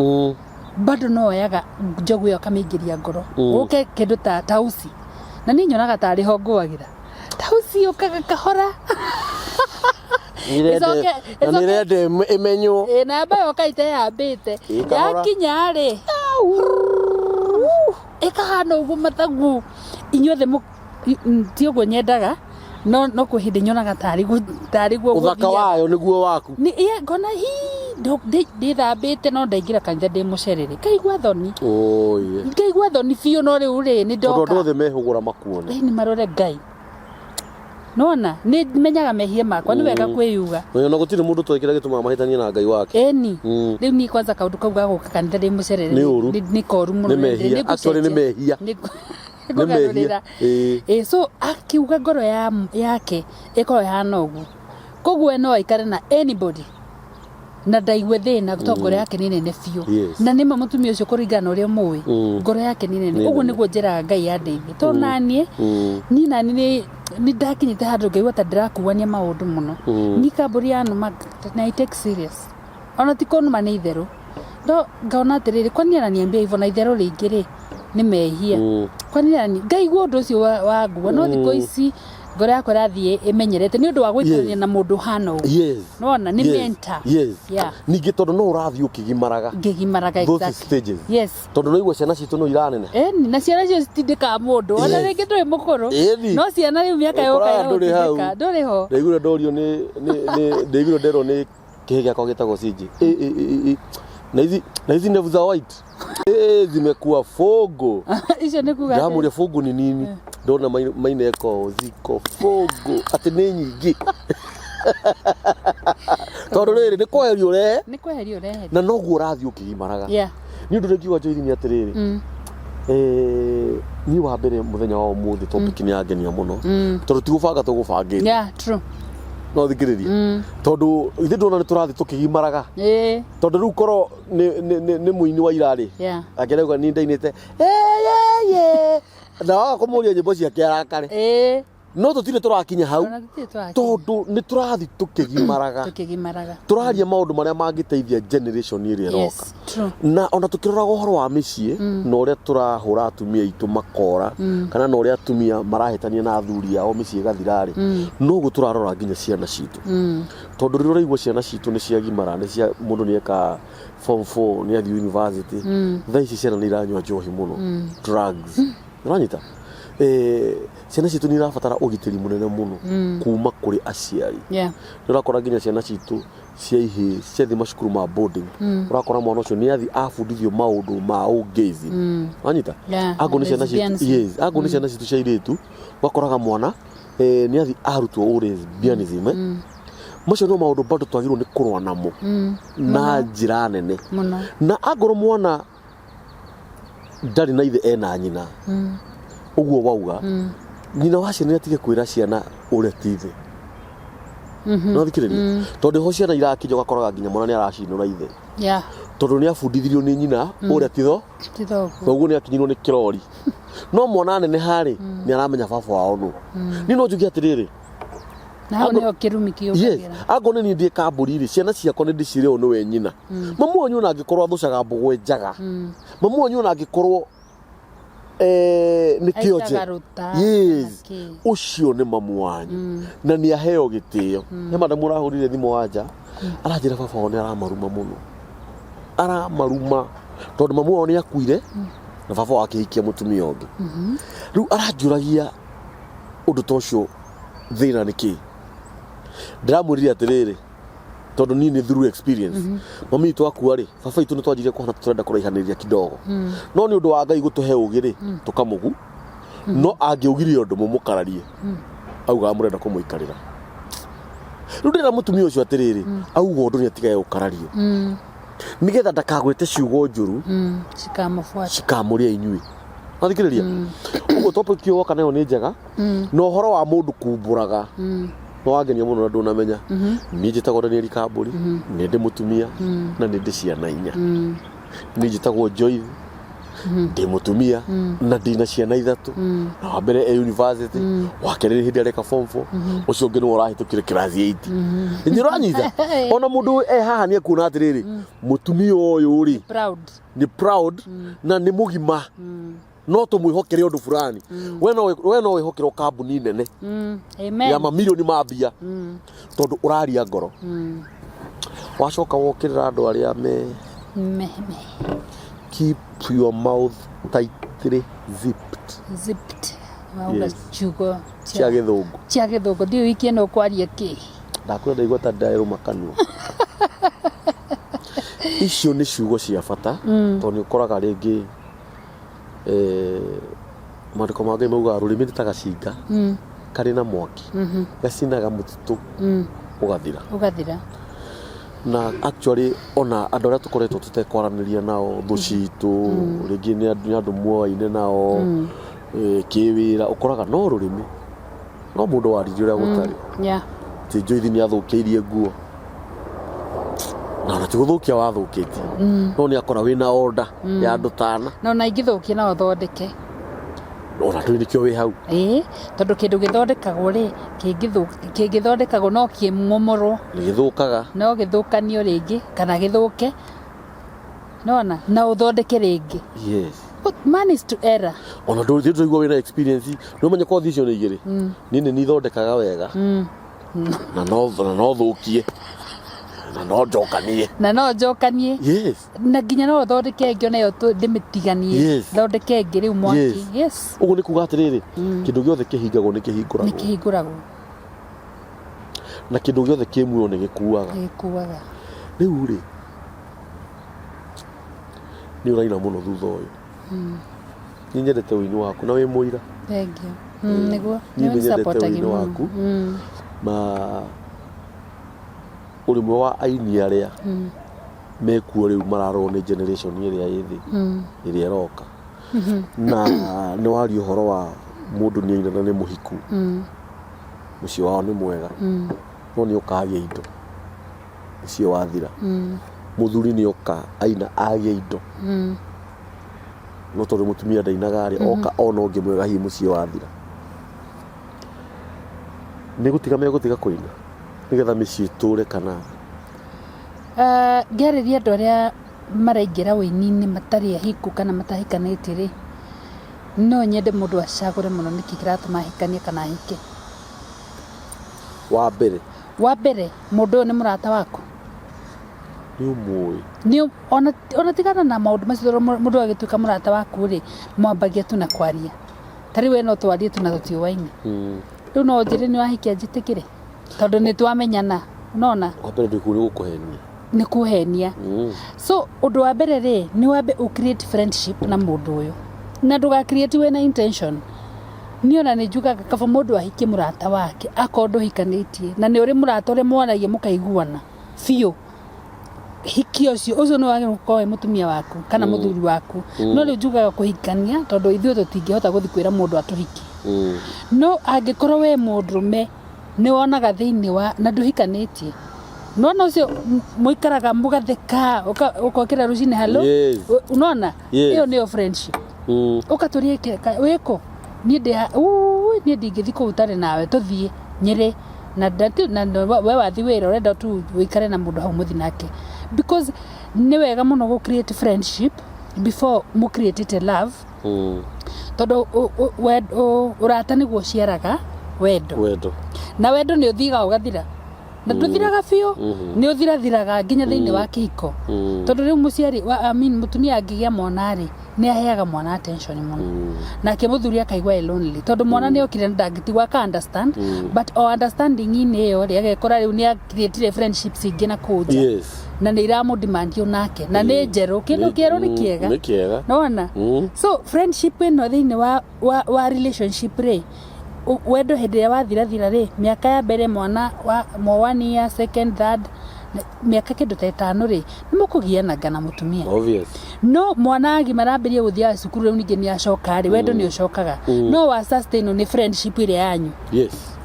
Bado no oyaga njogu ĩyo akamĩingĩria ngoro. Gũke kĩndũ ta tausi. Na niĩ nyonaga tarĩ ho ngũagĩra. Tausi yũkaga kahora. Na nĩrenda ĩmenywo. Ĩ namba yoka iteyambĩte. Ĩ kahora. Yakinya rĩ, ĩkahana ũguo mathagu. Inyuothe ti ũguo nyendaga, no no kwĩ hĩndĩ nyonaga tarĩ guo Ũthaka gũthiaga. wayo nĩguo waku. Nĩ ĩ ngona hii ndĩthambĩte no ndaingĩra kanitha ndĩ mũcerere. Ngaigua thoni. Oye. Ngaigua thoni biũ no rĩu rĩ nĩ Tondũ andũ ndoka. othe mehũgũra makuone. Ĩ nĩ marore Ngai. Nona nĩ menyaga mehia makwa, nĩ wega kwĩyuga. Na gũtirĩ mũndũ toĩ kĩrĩa gĩtũmaga mahĩtanie na Ngai wake. Ĩni. Rĩu niĩ kwanza kaũndũ kau ga gũka kanitha ndĩ mũcerere Nĩ ũru. Nĩ koru mũno. Nĩ mehia. Actually nĩ mehia. Nĩ Nĩ ngũgarũrĩra. mehia. Ĩĩ. Ĩ, so akiuga ngoro yake ĩkorwo ĩhana ũguo, koguo we no aikare na anybody na ndaigue thĩna, tondũ ngoro yake nĩ nene biũ. Na nĩma mũtumia ũcio kũringana na ũrĩa mũĩ, ngoro yake nĩ nene. Nĩ Ũguo nene. Nĩguo njĩraga Ngai andeithie, tondũ naniĩ niĩ nani nĩ ndakinyĩte handũ ngaigua ta ndĩrakuania maũndũ mũno. Niĩ kambũri yanũma na I take serious, ona ti kũnũma, nĩ itherũ, no ngaona atĩrĩrĩ, kwani ananiambia hivyo na itherũ rĩngĩ rĩ nĩ mehia? Kwani ngaigua ũndũ ũcio wangua, no thikũ ici ngoro yakwa ĩrathiĩ ĩmenyerete nĩ ũndũ wa gũikarania na mũndũ ũhana ũguo. Nona nĩ mentor. Ningĩ tondũ no ũrathiĩ ũkĩgimaraga. Ngĩgimaraga. Those stages. Tondũ no igua ciana citũ no iranene. Ĩni, na ciana icio citindĩkaga mũndũ ona rĩngĩ ndũrĩ mũkũrũ. Ĩni. No ciana rĩu mĩaka yoka Ũkoraga ndũrĩ hau. ĩgũtindĩka, ndũrĩ ho. Ndaiguire ndorio nĩ ndaiguire nderwo nĩ kĩhĩ gĩakwa gĩtagwo CJ. Ĩ, ĩ, ĩ, ĩ. Na hizi ndevu za white. Ĩ, zimekuwa fogo. Icio nĩ kuga atĩ- Ndamũria fogo ni nini? Ndona maineko ziko fogo atĩ nĩ nyingĩ. Tondũ rĩrĩ nĩ kweheria ũrehe Nĩ kweheria ũreheria. Na noguo ũrathiĩ ũkĩgimaraga. Nĩ ũndũ rĩngĩ Njoiri nĩ atĩrĩrĩ, niĩ wa mbere mũthenya wa ũmũthĩ topic nĩ yangenia mũno, tondũ ti gũbanga tũgũbangĩte. Yeah, true. No thikĩrĩrie, tondũ ithuĩ ndona nĩ tũrathiĩ tũkĩgimaraga, tondũ rĩu korwo nĩ mũini wa irarĩ angĩrauga niĩ ndainĩte "Ĩyeye", na waga kũmũria nyĩmbo ciake arakare. No tũtirĩ tũrakinya hau. Ona tũtirĩ tũrakinya. Tondũ nĩ tũrathiĩ tũkĩgimaraga. Tũkĩgimaraga. Tũraria maũndũ marĩa mangĩteithia generation ĩrĩa ĩroka. Yes, true. Na ona tũkĩroraga ũhoro wa mĩciĩ na ũrĩa tũrahũra atumia aitũ makora, kana na ũrĩa atumia marahĩtania na athuri ao mĩciĩ ĩgathira-rĩ, noguo tũrarora nginya ciana citũ, tondũ rĩrĩa ũraigua ciana citũ nĩ ciagimara, nĩ cia mũndũ nĩ eka form 4, nĩ athiĩ university, thaa ici ciana nĩ iranyua njohi mũno, drugs, ũranyita? Ciana citũ nĩ irabatara ũgitĩri mũnene mũno kuma kũrĩ aciari. Nĩ ũrakora nginya ciana citũ cia ihĩĩ ciathiĩ macukuru ma boarding, ũrakora mwana ũcio nĩ athiĩ abundithio maũndũ ma ũngĩzi, wanyita? Yeah, Angorwo nĩ ciana citũ, lesbianism. Yes, angorwo nĩ ciana citũ cia airĩtu, ũgakoraga mwana nĩ athiĩ arutwo ũ lesbianism. Macio no maũndũ bado twagĩrĩirwo nĩ kũrũa namo na njĩra nene. Mũno. Na angorwo mwana ndarĩ na ithe, ena nyina, ũguo wauga, nyina wa ciana nĩ atige kwĩra ciana ũrĩa ti ithe. No thikĩrĩria, tondũ ho ciana irakinya ũgakoraga nginya mwana nĩ aracinũra ithe, tondũ nĩ abundithirio nĩ nyina ũrĩa titho. Ti thoguo. Koguo nĩ akinyirwo nĩ kĩrori, no mwana anene harĩ nĩ aramenya baba wao nũ. Niĩ no njuge atĩrĩrĩ, Na hau nĩho kĩrumi kĩũkagĩra. Angorwo nĩ niĩ ndĩ kambũri rĩ, ciana ciakwa nĩ ndĩciĩre ũyũ nĩwe nyina. Mamu wanyu ona angĩkorwo athũcaga mbũgũ njaga, mamu wanyu ona angĩkorwo nĩ kĩonje, Aitaga rũta, yes, na kĩ. Ũcio nĩ mamu wanyu na nĩ aheo gĩtĩo. He madamu ũrahũrire thimũ wanja, aranjĩra baba wao nĩ aramaruma mũno, aramaruma tondũ mamu wao nĩ akuire na baba wao akĩhikia mũtumia ũngĩ. Rĩu aranjũragia ũndũ ta ũcio thĩna nĩ kĩ. Ndĩramwĩrire atĩrĩrĩ, tondũ niĩ nĩ through experience, mami witũ akua rĩ, baba witũ nĩ twanjirie kũhana tũrenda kũraihanĩria kidogo, no nĩ ũndũ wa Ngai gũtũhe ũgĩ rĩ, tũkamũgu. No angĩugire ũndũ mũmũkararie, augaga mũrenda kũmũikarĩra. Rĩu ndĩra mũtumia ũcio atĩrĩrĩ, auga ũndũ nĩ atigage gũkarario, nĩgetha ndakagwete ciugo njũru Cikamũbuata. Cikamũrĩa inyuĩ. Wathikĩrĩria ũguo, topic ĩyo woka nayo nĩ njega, na ũhoro wa mũndũ kumbũraga nĩ wangenia mũno, na ndũnamenya niĩ njĩtagwo Daniel Kambũri, nĩ ndĩ mũtumia na nĩ ndĩ ciana 4. Niĩ njĩtagwo Joyce, ndĩ mũtumia na ndĩna ciana 3, na wa mbere e university, wa kerĩ nĩ hĩndĩ areka form 4, ũcio ũngĩ nĩwe ũrahĩtũkire class 8. Nĩ ũranyita? Ona mũndũ e haha nĩ ekuona atĩrĩrĩ, mũtumia ũyũ rĩ, Proud. Nĩ proud na nĩ mũgima, no tũmwĩhokere ũndũ fulani. We no wĩhokerwo kambuni nene Amen. ya mamirioni ma mbia, tondũ ũraria ngoro. Wacoka wokĩrĩra andũ arĩa me Me, me. Keep your mouth tightly zipped. Zipped. Wauga ciugo cia gĩthũngũ. Cia gĩthũngũ. Ndiũĩ wiki ĩno ũkwaria kĩ. Ndakwĩra ndaigua ta nderũma kanua. Icio nĩ ciugo cia bata, tondũ nĩ ũkoraga rĩngĩ, maandĩko ma Ngai maugaga rũrĩmĩ nĩ ta gacinga. Karĩ na mwaki gacinaga mũtitũ ũgathira. Ũgathira. Na actually ona andũ arĩa tũkoretwo tũtekwaranĩria nao, thũ citũ, rĩngĩ nĩ andũ muoaine nao kĩwĩra, ũkoraga no rũrĩmĩ, no mũndũ waririe ũrĩa gũtarĩ. Ti Joyce nĩ athũkĩirie nguo, na ona ti gũthũkia wathũkĩtie, no nĩ akora wĩna order ya andũ tana. Na ona ingĩthũkia no ũthondeke. Ona ndũĩ nĩkĩo wĩ hau. Ĩĩ, tondũ kĩndũ gĩthondekagwo rĩ, kĩngĩthondekagwo no kĩmomorwo. Nĩ gĩthũkaga. No gĩthũkanio rĩngĩ kana gĩthũke, nona na ũthondeke rĩngĩ. But man is to error. Ona ndũĩ ndũraigua wĩna experience, nĩ ũmenye kothi icio nĩ igĩrĩ. Niĩ nĩ nithondekaga wega na no thũkie na no njokanie. Na no njokanie. Na nginya no ũthondeke ĩngĩ onayo ndĩmĩtiganie. Thondeke ĩngĩ rĩu mwaki. Yes. Ũguo nĩ kuga atĩrĩrĩ, kĩndũ gĩothe kĩhingagwo nĩ kĩhingũragwo. Nĩ kĩhingũragwo. Na kĩndũ gĩothe kĩ muoyo nĩ gĩkuaga. Nĩ gĩkuaga. Rĩu rĩ, nĩ ũraina mũno thutha ũyũ. Nĩ nyendete ũini waku na wĩ mũira. Thank you. Nĩguo. Niĩ nĩ nyendete Nĩ ũini waku. Na ũrĩ ũmwe wa aini arĩa mekuo rĩu mararorwo nĩ generation ĩrĩa ĩ thĩ, ĩrĩa ĩroka. Na nĩ waria ũhoro wa mũndũ nĩ aina na nĩ mũhiku, mũciĩ wao nĩ mwega, no nĩ oka agĩa indo, mũciĩ wathira. Mũthuri nĩ oka aina agĩa indo, no tondũ mũtumia ndainaga rĩ, oka ona ũngĩ mwega hihi mũciĩ wathira. Nĩ gũtiga megũtiga kũina nĩgetha mĩciĩ ĩtũre kana? Ngĩarĩria andũ arĩa maraingĩra ũini-inĩ matarĩ ahiku kana matahikanĩtie rĩ, no nyende mũndũ acagũre mũno nĩkĩ kĩratũma ahikanie kana ahike. Wa mbere. Wa mbere, mũndũ ũyũ nĩ mũrata waku? Nĩ ũmũĩ? Nĩ ona tigana na maũndũ macio, tondũ mũndũ agĩtuĩka mũrata waku rĩ, mwambagia tu na kwaria. Ta rĩu we no twarie tu na tũtiũaine. Rĩu no ũnjĩre nĩ wahikia njĩtĩkĩre? Tondũ nĩ twamenyana, nona? Wa mbere ndĩkũ nĩ gũkũhenia. Nĩ kũhenia. So ũndũ wa mbere rĩ, nĩ wambe ũ create friendship na mũndũ ũyũ. Na ndũga create wĩna intention. Niĩ ona nĩ njugaga kaba mũndũ ahikie mũrata wake akorwo ndũhikanĩtie na nĩ ũrĩ mũrata ũrĩa mwaragia mũkaiguana biũ. Hikia ũcio, ũcio nĩ wagĩrĩirwo gũkorwo wĩ mũtumia waku kana mũthuri waku. No rĩu njugaga kũhikania tondũ ithuĩ tũtingĩhota gũthiĩ kwĩra mũndũ atũhikie. No angĩkorwo we mũndũrũme nĩ wonaga thĩinĩ wa na ndũhikanĩtie, nona ũcio mũikaraga mũgatheka, ũkokĩra rũcinĩ hello, nona ĩyo nĩyo friendship. Ũkatũria wĩkũ niĩ ndĩ niĩ ndingĩthiĩ kũu ũtarĩ nawe, tũthiĩ Nyĩrĩ na na we wathiĩ wĩra ũrenda tu ũikare na mũndũ hau mũthiĩ nake, because nĩ wega mũno gũ create friendship before mũ create love, tondũ ũrata nĩguo ũciaraga wendo. Wendo. Na wendo nĩ ũthiaga ũgathira, na ndũthiraga biũ, nĩ ũthirathiraga nginya thĩinĩ wa kĩhiko, tondũ rĩu mũciari wa, I mean, mũtumia angĩgĩa mwana rĩ, nĩ aheaga mwana attention mũno, nake mũthuri akaigua e lonely tondũ mwana nĩ okire na ndangĩtigwo aka understand, but o understanding-inĩ ĩyo rĩ, agekora rĩu nĩ creatire friendships ingĩ na kũu nja na nĩ iramũdemand nake na nĩ njerũ, kĩndũ kĩerũ nĩ kĩega. Nĩ kĩega. Nona so friendship ĩno thĩinĩ wa relationship rĩ, wendo hĩndĩ ĩrĩa wathirathira rĩ, mĩaka ya mbere mwana wa 1 year, second, third, mĩaka kĩndũ ta 5 rĩ, nĩ mũkũgianaga na mũtumia. No mwana agimara ambĩrĩrie gũthiaga cukuru, rĩu ningĩ nĩ acoka rĩ, wendo nĩ ũcokaga, no wa sustain nĩ friendship ĩrĩa yanyu,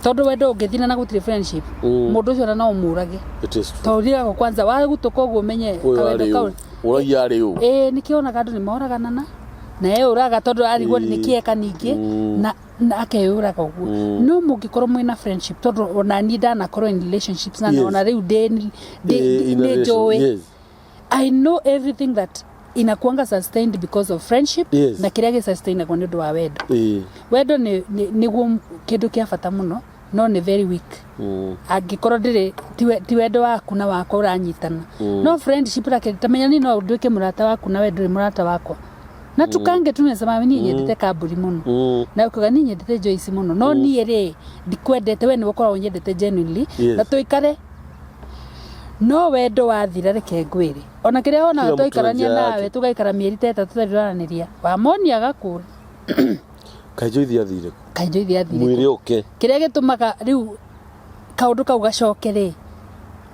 tondũ wendo ũngĩthira na gũtirĩ friendship, mũndũ ũcio ona no ũmũrage. It is true. Tondũ ũthiaga kwanza wagutũka ũguo ũmenye Ũyũ kawendo arĩ kau. ũ? Ũraiya arĩ ũ? Ĩĩ, nĩkĩo onaga andũ nĩ moragana na eyũraga tondũ arigwo nĩ kĩeka ningĩ na akeyũraga ũguo. No mũngĩkorwo mwĩna friendship, tondũ ona niĩ ndanakorwo in relationships na ona rĩu ndĩ In a nĩ relation. njũĩ. I know everything that inakuanga sustained because of friendship na kĩrĩa gĩsustainagwo nĩ ũndũ wa wendo. Wendo nĩguo kĩndũ kĩa bata mũno, no nĩ very weak angĩkorwo ndĩrĩ ti wendo waku na wakwa ũranyitana. No friendship rake tamenya niĩ no nduĩke mũrata waku na we ndũrĩ mũrata wakwa, na tukange tunasema niĩ nyendete Kamburi mũno, na ũkauga niĩ nyendete Joyce mũno, no niĩ rĩ ndikwendete we, nĩwe ũkoragwo nyendete genuinely, na tũikare. No wendo wathira, reke ngwĩre, ona kĩrĩa wonaga Kila mtu na twaikarania njia nawe yake. tũgaikara mĩeri ta 3 tũtarĩ tũraranĩria, wamoni agakũra. Kaĩ Joyce athire kũ? Kaĩ Joyce athire Mwĩrĩ ũke. Kĩrĩa gĩtũmaga rĩu kaũndũ kau gacoke rĩ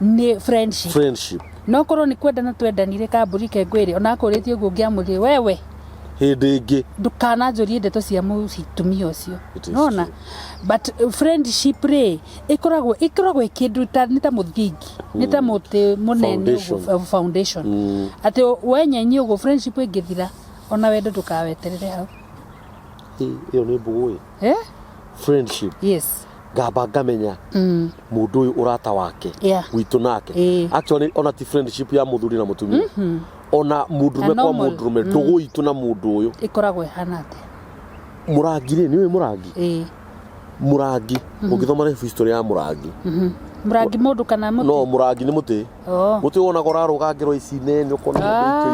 nĩ friendship. Friendship. No korwo nĩ kwendana twendanire kambũri ke ngwĩre ona akũrĩtie ũguo ũngĩamwĩrire wewe Hĩndĩ ĩngĩ. Ndũkananjũrie ndeto cia mũtumia ũcio. It is Nona true. But friendship rĩ ĩkoragwo ĩ kĩndũ ta nĩ ta mũthingi, nĩ ta mũtĩ mũnene Foundation. ũguo, foundation. Atĩ wenyenyi ũguo friendship ĩngĩthira ona wendo ndũkaweterere hau. Ĩyo nĩ mbũgũ ĩ. Eh? Friendship. Yes. Ngamba ngamenya mũndũ ũyũ ũrata wake witũ nake. Actually ona ti friendship ya mũthuri na mũtumia, ona mũndũrũme Na kwa normal. Mũndũrũme ndũgũ itũ na mũndũ ũyũ. Ĩkoragwo ĩhana atĩa? Mũrangi rĩ, nĩ ũĩ mũrangi? Ĩĩ. Mũrangi, ũngĩthoma life history ya mũrangi. Mũrangi mũndũ kana mũtĩ? No mũrangi nĩ mũtĩ. Oh. Mũtĩ wonaga ũrarũga ngero ici nene, ũkona mũndũ aikio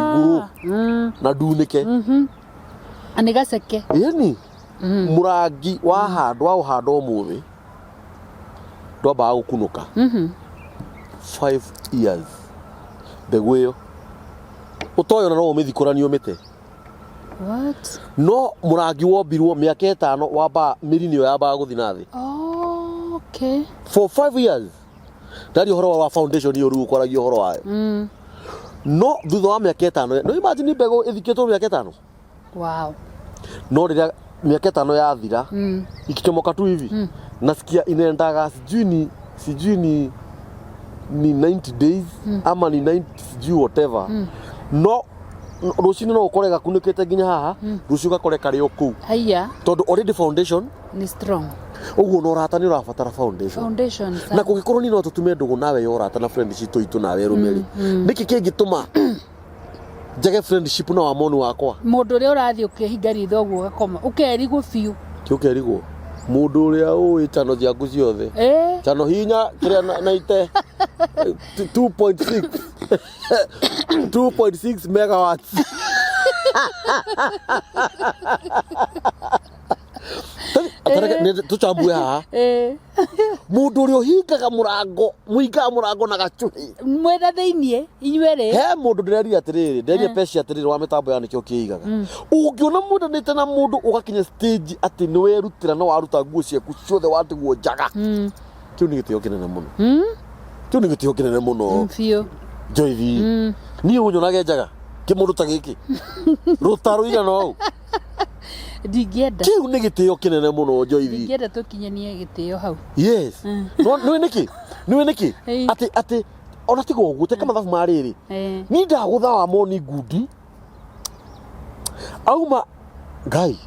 igũrũ na ndunĩke. Na nĩ gaceke. Yani mũrangi wahandwo, waũhanda ũmũthĩ, ndwambaga gũkunũka 5 years. Mbegũ ĩyo ũtoyona no ũmĩthikũranie ũmĩte. What? No mũrangi wombirwo mĩaka 5 wambaga mĩri nĩyo yambaga gũthiĩ na thĩ. Oh, okay. For 5 years. Ndaria ũhoro wa foundation ĩyo rĩu ũkwaragia ũhoro wayo. No thutha wa mĩaka 5, no imagine mbegũ ĩthikĩtwo mĩaka 5. No rĩrĩa mĩaka 5 yathira, ikichomoka tu hivi, nasikia inaendaga sijui ni 90 days ama ni 90 sijui whatever. No rũcinĩ no ũkore gakunĩkĩte nginya haha, rũciũ gakore karĩ o kũu. Haiya. Tondũ already foundation. Nĩ strong. Ũguo na ũrata nĩ ũrabatara foundation. Foundation. Na kũngĩkorwo niĩ no tũtume ndũgũ nawe ya ũrata na friendship itũ nawe rũme rĩ, nĩkĩ kĩngĩtũma njage friendship na wamoni wakwa? Mũndũ ũrĩa ũrathiĩ ũkĩhinga ritho ũguo ũgakoma ũkerigwo biũ. Kĩũkerigwo mũndũ ũrĩa ũĩ chano ciaku ciothe. Chano hinya kĩrĩa na ite 2.6 2.6 megawatts. Tũcambue haha. Mũndũ ũrĩa ũhingaga mũrango, mũhingaga mũrango na gacuhi. Mwĩna thĩiniĩ inyuerĩ. He mũndũ ndĩreria atĩrĩrĩ, nderia peci atĩrĩrĩ wa mĩtambo ya nĩkĩo kĩigaga ũngĩona mwendanĩte na mũndũ ũgakinya stage atĩ nĩ werutĩra na waruta nguo ciaku ciothe watigwo njaga, kĩu nĩ gĩtĩo kĩnene mũno. Kĩu nĩ gĩtĩo kĩnene mũno. Biũ. Joithi, niĩ ũnyonage njaga kĩmũndũ ta gĩkĩ rũta rũigana ũũ? Ndingĩenda. Kĩu nĩ gĩtĩo kĩnene mũno, Joithi. Ndingĩenda tũkinyanie gĩtĩo hau. Yes. No nĩũĩ nĩkĩ? Nĩũĩ nĩkĩ? Atĩ ona tiga ũguo, teka mathabu ma rĩrĩ. Niĩ ndagũtha wa moni ngundi auma ngai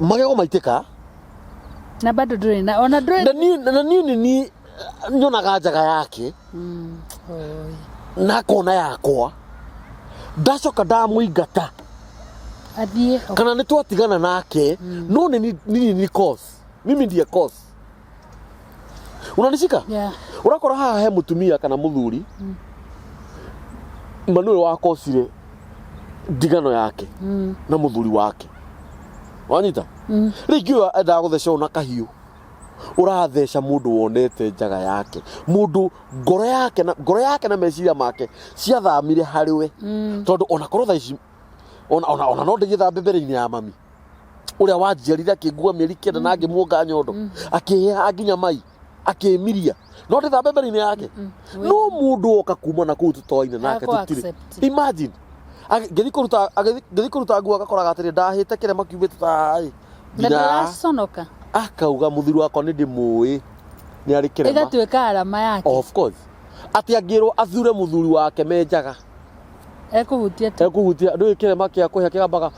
magego maitĩka. Na bado ndũrĩ na ona ndũrĩ. Na niĩ nĩ niĩ nyonaga njaga yake. Oi. Na akona yakwa, ndacoka ndamũingata. Athiĩ. Kana nĩ twatigana nake, no nĩ nini ni cause, mimi ndiye cause, unanishika? Yeah. Ũrakora haha he mũtumia kana mũthuri ma nĩwe wakosire ndigano yake na mũthuri wake, wanyita? Rĩngĩ ũyũ endaga gũtheca ũũ na kahiũ, ũratheca mũndũ wonete njaga yake, mũndũ ngoro yake na meciria make ciathamire harĩ we. Tondũ ona korwo thaa ici ona no ndĩgĩthambe mbere-inĩ ya mami ũrĩa wanjiarire, akĩngua mĩeri 9 na ngĩmuonga nyondo, akĩheha nginya mai, akĩmiria, no ndĩthambe mbere-inĩ yake? No mũndũ woka kuma na kũu tũtoaine nake, Akũ tũtirĩ accept. Imagine ngĩthiĩ kũruta nguo, agakoraga atĩrĩ ndahĩte kĩrema kiumĩte ta ĩ Na nginya ndũraconoka. Akauga mũthuri wakwa nĩ ndĩmũĩ nĩ arĩ kĩrema. Ĩgatuĩka arama yake. Of course, atĩ angĩrwo athure mũthuri wake me njaga, Ekũhutia tu. Ekũhutia ndũĩ kĩrema kĩa kũhĩa kĩgambaga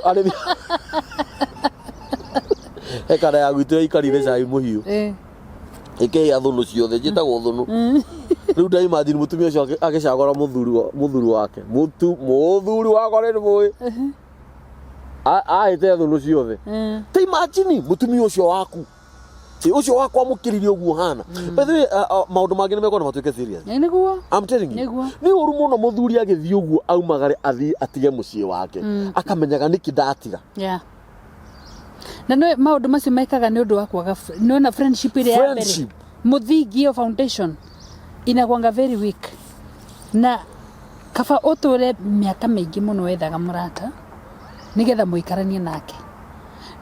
arĩ hekara ya gwitũ yaikarire cai mũhiũ. Ĩkĩhĩa thũnũ ciothe, njĩtagwo thũnũ. Rĩu nda imagine mũtumia ũcio agĩcagũra mũthuri wake, mũthuri wakwa nĩ ndĩmũĩ ahĩte thũnũ ciothe. Ta imagine mũtumia ũcio waku. Ĩ, ũcio wakwamũkĩrire ũguo hana. By the way, maũndũ mangĩ nĩ mekona matuĩke serious. Ĩ, nĩguo. I'm telling you. Nĩguo. Nĩ ũru mũno mũthuri agĩthiĩ ũguo aumagare athiĩ atige mũciĩ wake akamenyaga nĩkĩ ndatiga. Yeah. Na nĩ maũndũ macio mekaga nĩ ũndũ wa kwaga nĩwona friendship ĩrĩa ya mbere. Friendship. Mũthingi ĩyo foundation inakwanga very weak, na kaba ũtũre mĩaka mĩingĩ mũno wethaga mũrata nĩgetha mũikaranie nake.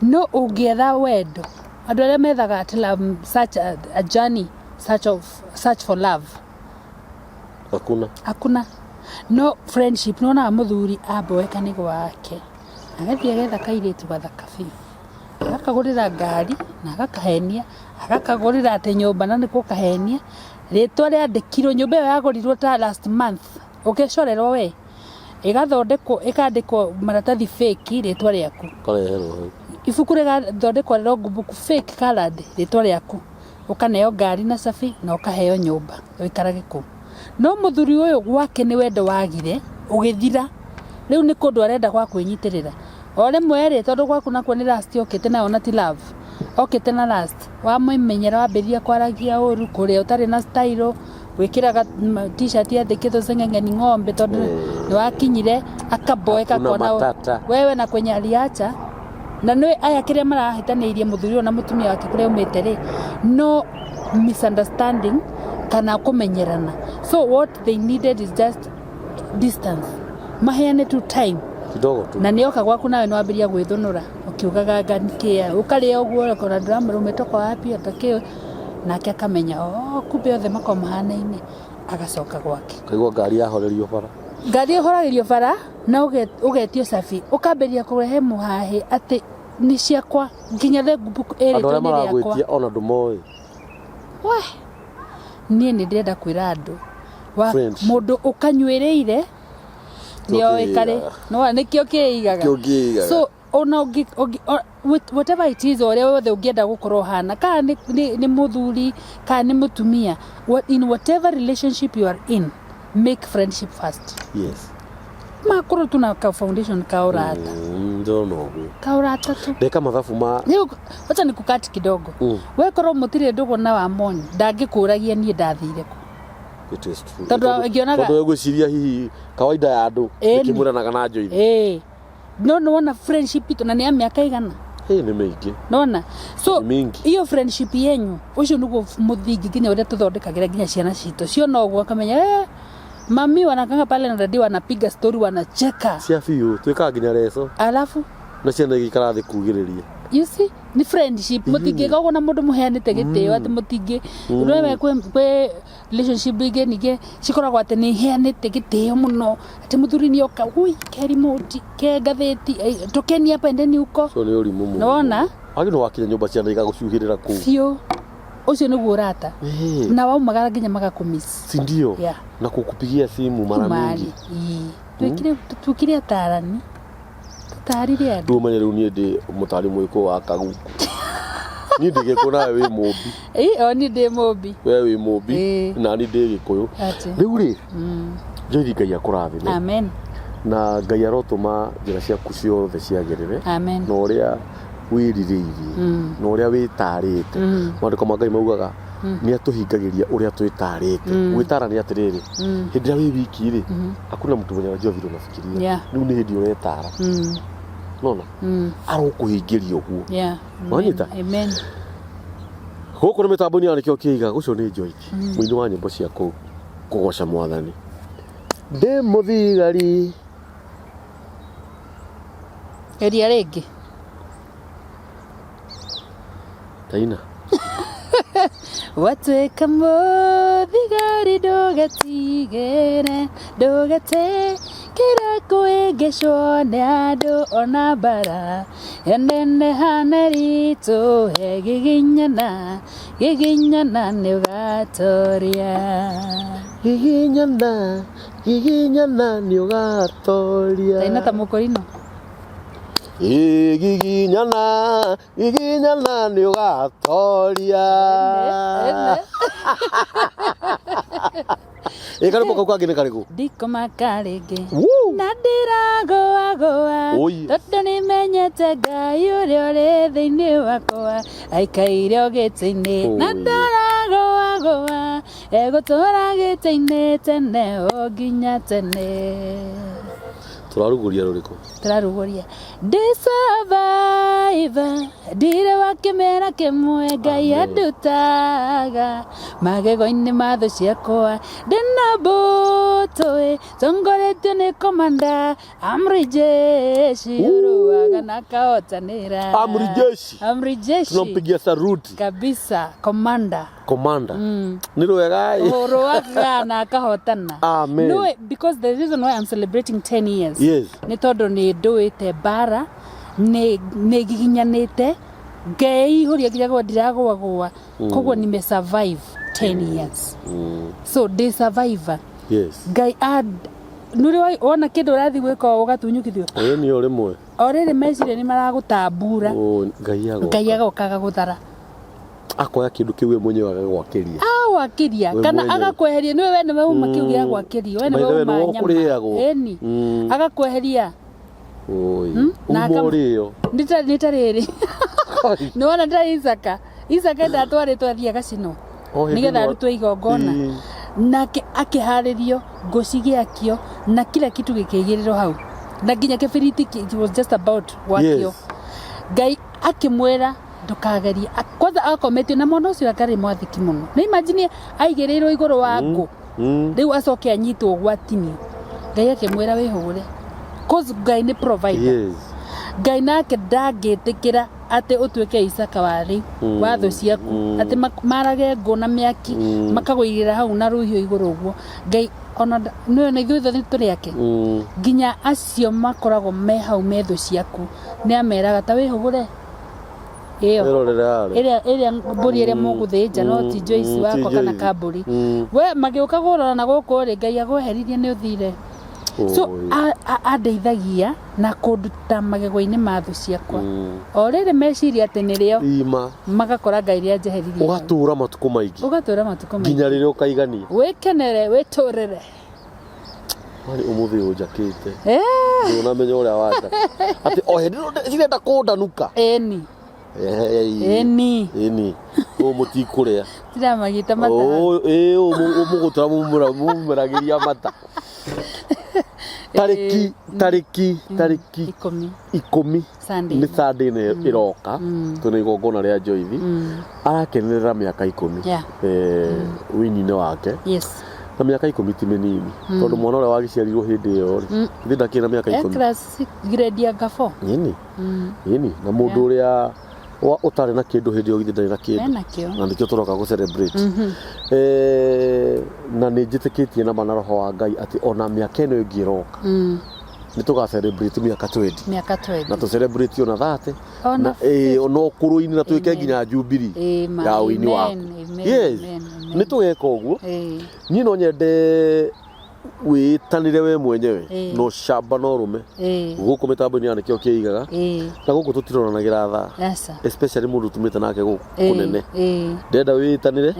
No ũngĩetha wendo, andũ arĩa methaga atĩ love, such a journey, search for love. Hakuna. Hakuna. No friendship, nĩwonaga mũthuri amboeka nĩ gwake, agathiĩ agetha kairĩtu gathaka biũ, agakagũrĩra ngari na agakahenia, agakagũrĩra atĩ nyũmba na nĩ gũkahenia, rĩtwa rĩandĩkirwo, nyũmba ĩyo yagũrirwo ta last month, ũgecorerwo we, ĩgathondekwo, ĩkandĩkwo maratathi fake rĩtwa rĩaku. Kareherwo hau. Ibuku rĩgathondekwo logbook fake colored rĩtwa rĩaku. Ũkaneo ngari na cabi na ũkaheo nyũmba ũikarage kũu. No mũthuri ũyũ gwake nĩ wendo wagire ũgĩthira, rĩu nĩ kũndũ arenda gwa kwĩnyitĩrĩra. O rĩmwe rĩ, tondũ gwaku nakuo nĩ lust okĩte nayo na ti love, okĩte na lust, wamĩmenyera wambĩrĩria kwaragia ũru, kũrĩa ũtarĩ na style, wĩkĩraga t-shirt yandĩkĩtwo seng'eng'eni ng'ombe tondũ nĩ wakinyire akaboeka Hakuna kona matata. wewe na kwenye aliacha. Na nĩ aya kĩrĩa marahĩtanĩirie mũthuri ũyũ na mũtumia wake kũrĩa aumĩte rĩ, no misunderstanding kana kũmenyerana. So what they needed is just distance, maheane tu time kidogo tu. Na nĩ oka gwaku nawe nĩ wambĩrĩria gwĩthũnũra ũkiugaga anga nĩkĩ ũkarĩa ũguo ũkona ndũramwĩra umetoka wapi atakĩũĩ, nake akamenya oh, kumbe othe makoragwo mahanaine, agacoka gwake. Kaigua ngari yahorerio bara. Ngari ĩhoragĩrio bara na ũgetio cabi, ũkambĩrĩria kũrehe mũhahĩ atĩ nĩ ciakwa nginya logbook Andũ ĩrĩtwo arĩa nĩ rĩakwa. maragwĩtia ona ndũmoĩ. We, niĩ nĩ ndĩrenda kwĩra andũ wa Friendship. mũndũ ũkanyuĩrĩire nĩoĩ karĩ kĩigaga. no nĩkĩo kĩigaga. Nĩkĩo kĩigaga. So ona whatever it is, ũrĩa wothe ũngĩenda gũkorwo ũhana, kana nĩ mũthuri kana nĩ mũtumia, in whatever relationship you are in, make friendship first. Yes. Makorwo tu na ka foundation ka ũrata. Ndĩrona ũguo. Ka ũrata tu. Ndeka mathabu ma Rĩu wacha nikukati kidogo. We korwo mũtirĩ ndũgũ na Wamoni, ndangĩkũragia niĩ ndathire kũ. It is true. Tondũ angĩonaga- Tondũ egwĩciria hihi kawaida ya andũ Ĩni. ĩkĩmwĩranaga na Joyce. Ĩĩ. No nĩwona friendship itũ na nĩ ya mĩaka igana. Ĩĩ nĩ mĩingĩ. Nona? So Nĩ mĩingĩ. iyo friendship yenyu ũcio nĩguo mũthingi nginya ũrĩa tũthondekagĩra nginya ciana citũ. Ciona ũguo akamenya mami wanakanga pale na dadi wanapiga story wanacheka. Cia biũ twĩkaga nginya reco. Alafu na ciana igĩikara thĩ kugĩrĩria. You see, ni friendship mũtingĩka ũguo na mũndũ mũheanĩte gĩtĩo atĩ mũtingĩ wewe kwĩ relationship ingĩ ningĩ cikoragwo atĩ nĩ iheanĩte gĩtĩo mũno atĩ mũthuri nĩ oka ui ke remote ke ngathĩti tokeni hapa endeni huko. So nĩ ũrimũ mũno. Nĩwona? Wagĩ nĩ wakinya nyũmba ciana igagũcuhĩrĩra kũu. Biũ. Ũcio nĩguo ũrata. Na waumagara nginya magakũmiss. Si ndio? Yeah. Na kukupigia simu mara Mari. mingi. Ĩĩ. Twĩkire atarani. Tũtarire andũ. Rĩu ũmenye rĩu niĩ ndĩ mũtari mwĩkũ wa kaguku. Niĩ ndĩ gĩkũyũ nawe wĩ mũmbi. Ĩĩ, o niĩ ndĩ mũmbi. We wĩ mũmbi Ĩĩ. na niĩ ndĩ gĩkũyũ. Atĩ. Rĩu rĩ, Joyce Ngai akũrathime. Amen. Na Ngai arotũma njĩra ciaku ciothe ciagĩrĩre. Amen. Na ũrĩa wĩrirĩirie na ũrĩa wĩtarĩte. Maandĩko ma Ngai maugaga nĩ atũhingagĩria ũrĩa twĩtarĩte. Gwĩtara nĩ atĩrĩrĩ, hĩndĩ ĩrĩa wĩ wiki rĩ, hakuna mtu mwenye anajua vile unafikiria. Yeah. Rĩu nĩ hĩndĩ ũretara. Nona? Arokũhingĩria ũguo. Yeah. Wanyita? Amen. Gũkũ nĩ mĩtambo-inĩ ya nĩkĩo kĩiga, ũcio nĩ Joyce, mũini wa nyĩmbo cia kũgoca mwathani. Ndĩ mũthigari. Geria rĩngĩ. Taina. Watuĩka mũthigari ndũgetigĩre, ndũgetĩkĩre kũhĩngĩcwo nĩ andũ ona mbara yaneneha nĩ ritũhe giginyana, giginyana nĩ ũgatoria. Giginyana, giginyana nĩ ũgatoria. Taina ta mũkorino. Ĩ giginyana, giginyana nĩ ũgatoria. Ene. Ĩ karĩmbo kau kangĩ nĩ karĩkũ? Ndikũmaka rĩngĩ. Woo! Na ndĩragũagũa Oi. tondũ nĩmenyete Ngai ũrĩa ũrĩ thĩinĩ wakwa aikaire o gĩtĩ-inĩ na Oi. ndaragũagũa egũtũra gĩtĩ-inĩ tene o nginya tene. Tũrarugũria rũrĩkũ? Tũrarugũria ndĩ survivor, ndirĩ wa kĩmera kĩmwe. Ngai Amen. andutaga magego-inĩ ma thũ ciakwa. Ndĩna mbũtũ ĩ tongoretio nĩ komanda amri jeshi, ũrũaga na kahotanĩra. Amri jeshi. Amri jeshi. Tunampigia saruti. Kabisa, komanda. Commander. Nĩ rwega ĩ. Ũrũaga na akahotana. Amen. No, because the reason why I'm celebrating 10 years nĩ tondũ nĩ ndũĩte mbara, nĩ ngiginyanĩte, ngeihũria nginya gwa ndiragwagwa, koguo nime survive 10 years. So ndĩ survivor. Ngai nũrĩ wona kĩndũ ũrathiĩ gwĩka ũgatunyũkithio. Ĩĩ nĩ o rĩmwe. O rĩrĩ meciria nĩ maragũtambura. Oh, Ngai agoka. Ngai agoka agagũthara. Akoya kĩndũ kĩu we mwenyewe agagwakĩria. Awakĩria We kana mwenyewe. agakweheria nĩwe we nĩwe uma kĩu gĩa gwakĩrio, we By nĩwe the way, uma nĩwe nyama. ũkũrĩagwo. Ĩni. Agakweheria. Oi. Na Uma ũrĩo. Nĩ ta rĩrĩ, nĩ wona ta Isaka, Isaka ndatwarĩtwo athiĩ agacinwo O hĩndĩ nĩgetha ĩno- arutwo igongona. Nake akĩharĩrio, ngũ cigĩakio na kila kitu gĩkĩigĩrĩrwo hau, na nginya kĩbiriti it was just about gwakio. Ngai akĩmwĩra ndũkagerie. Kwanza akometio na mwana ũcio akarĩ mwathĩki mũno. Nĩ imagine aigĩrĩirwo igũrũ wa ngũ, rĩu acoke anyitwo gwatinio. Ngai akĩmwĩra wĩhũre, cause Ngai nĩ provider. Ngai nake ndangĩtĩkĩra atĩ ũtuĩke Isaka wa rĩu wa thũ ciaku, atĩ marage ngũ na mĩaki, makagũigĩrĩra hau na rũhiũ igũrũ ũguo. Ngai ona nĩwe na ithuĩ othe tũrĩ ake. Nginya acio makoragwo me hau me thũ ciaku nĩ ameraga ta wĩhũgũre ĩyo Wĩrorere harĩa. Ĩrĩa mbũri ĩrĩa mũgũthĩnja no ti Joyce wakwa ti kana Joyce. kambũri. We magĩũka kũrora na gũkũ rĩ, Ngai agweheririe nĩ ũthire. So Oi. andeithagia na kũnduta magego-inĩ ma thũ ciakwa. O rĩrĩ meciria atĩ nĩrĩo Ima. magakora Ngai rĩa njeheririe hau. Ũgatũra matukũ maingĩ. Ũgatũra matukũ maingĩ. Nginya rĩrĩa ũkaigania. Wĩkenere, wĩtũrĩre. Warĩ ũmũthĩ ũnjakĩte. Eh, Ndũnamenya ũrĩa wanja. Atĩ o hĩndĩ ĩno cirenda kũndanuka. Ĩni. Ĩni. Ĩni. Ũũ mũtikũrĩa. Tiramagita mata. Ũũ ĩ ũũ mũgũtũra mumũragĩria mata. Tarĩki 10. 10. Sunday. Nĩ Sunday ĩno ĩroka twĩna igongona rĩa Joyce arakenerera mĩaka 10 wini-inĩ wake. Na mĩaka 10 ti mĩnini, tondũ mwana ũrĩa wagĩciarirwo hĩndĩ ĩyo rĩ, githĩ ndakĩrĩ na mĩaka E 10? Class grade ya 4. Ĩni, na mũndũ ũrĩa ũtarĩ na kĩndũ hĩndĩ ĩyo githĩ ndarĩ na kĩndũ? Enakĩo. Na nĩkĩo tũroka gũ celebrate. Na nĩ njĩtĩkĩtie na ma na roho wa Ngai atĩ ona mĩaka ĩno ĩngĩ ĩroka nĩ tũga celebrate mĩaka 20. Mĩaka 20. Na tũ celebrate ona 30. Ona Na ona ũkũrũ-inĩ, na twĩke Amen. nginya jubilee Ĩma, ya ũini waku. amen, amen, Yes. amen, amen. Nĩ tũgeka ũguo. Niĩ no nyende wĩtanĩre we mwenyewe na ũcamba na ũrũme gũkũ mĩtambo-inĩ ya nĩkĩo kĩigaga na gũkũ tũtironanagĩra thaa, Aca. especially mũndũ tumĩte nake gũkũ kũnene. Ndĩrenda wĩtanĩre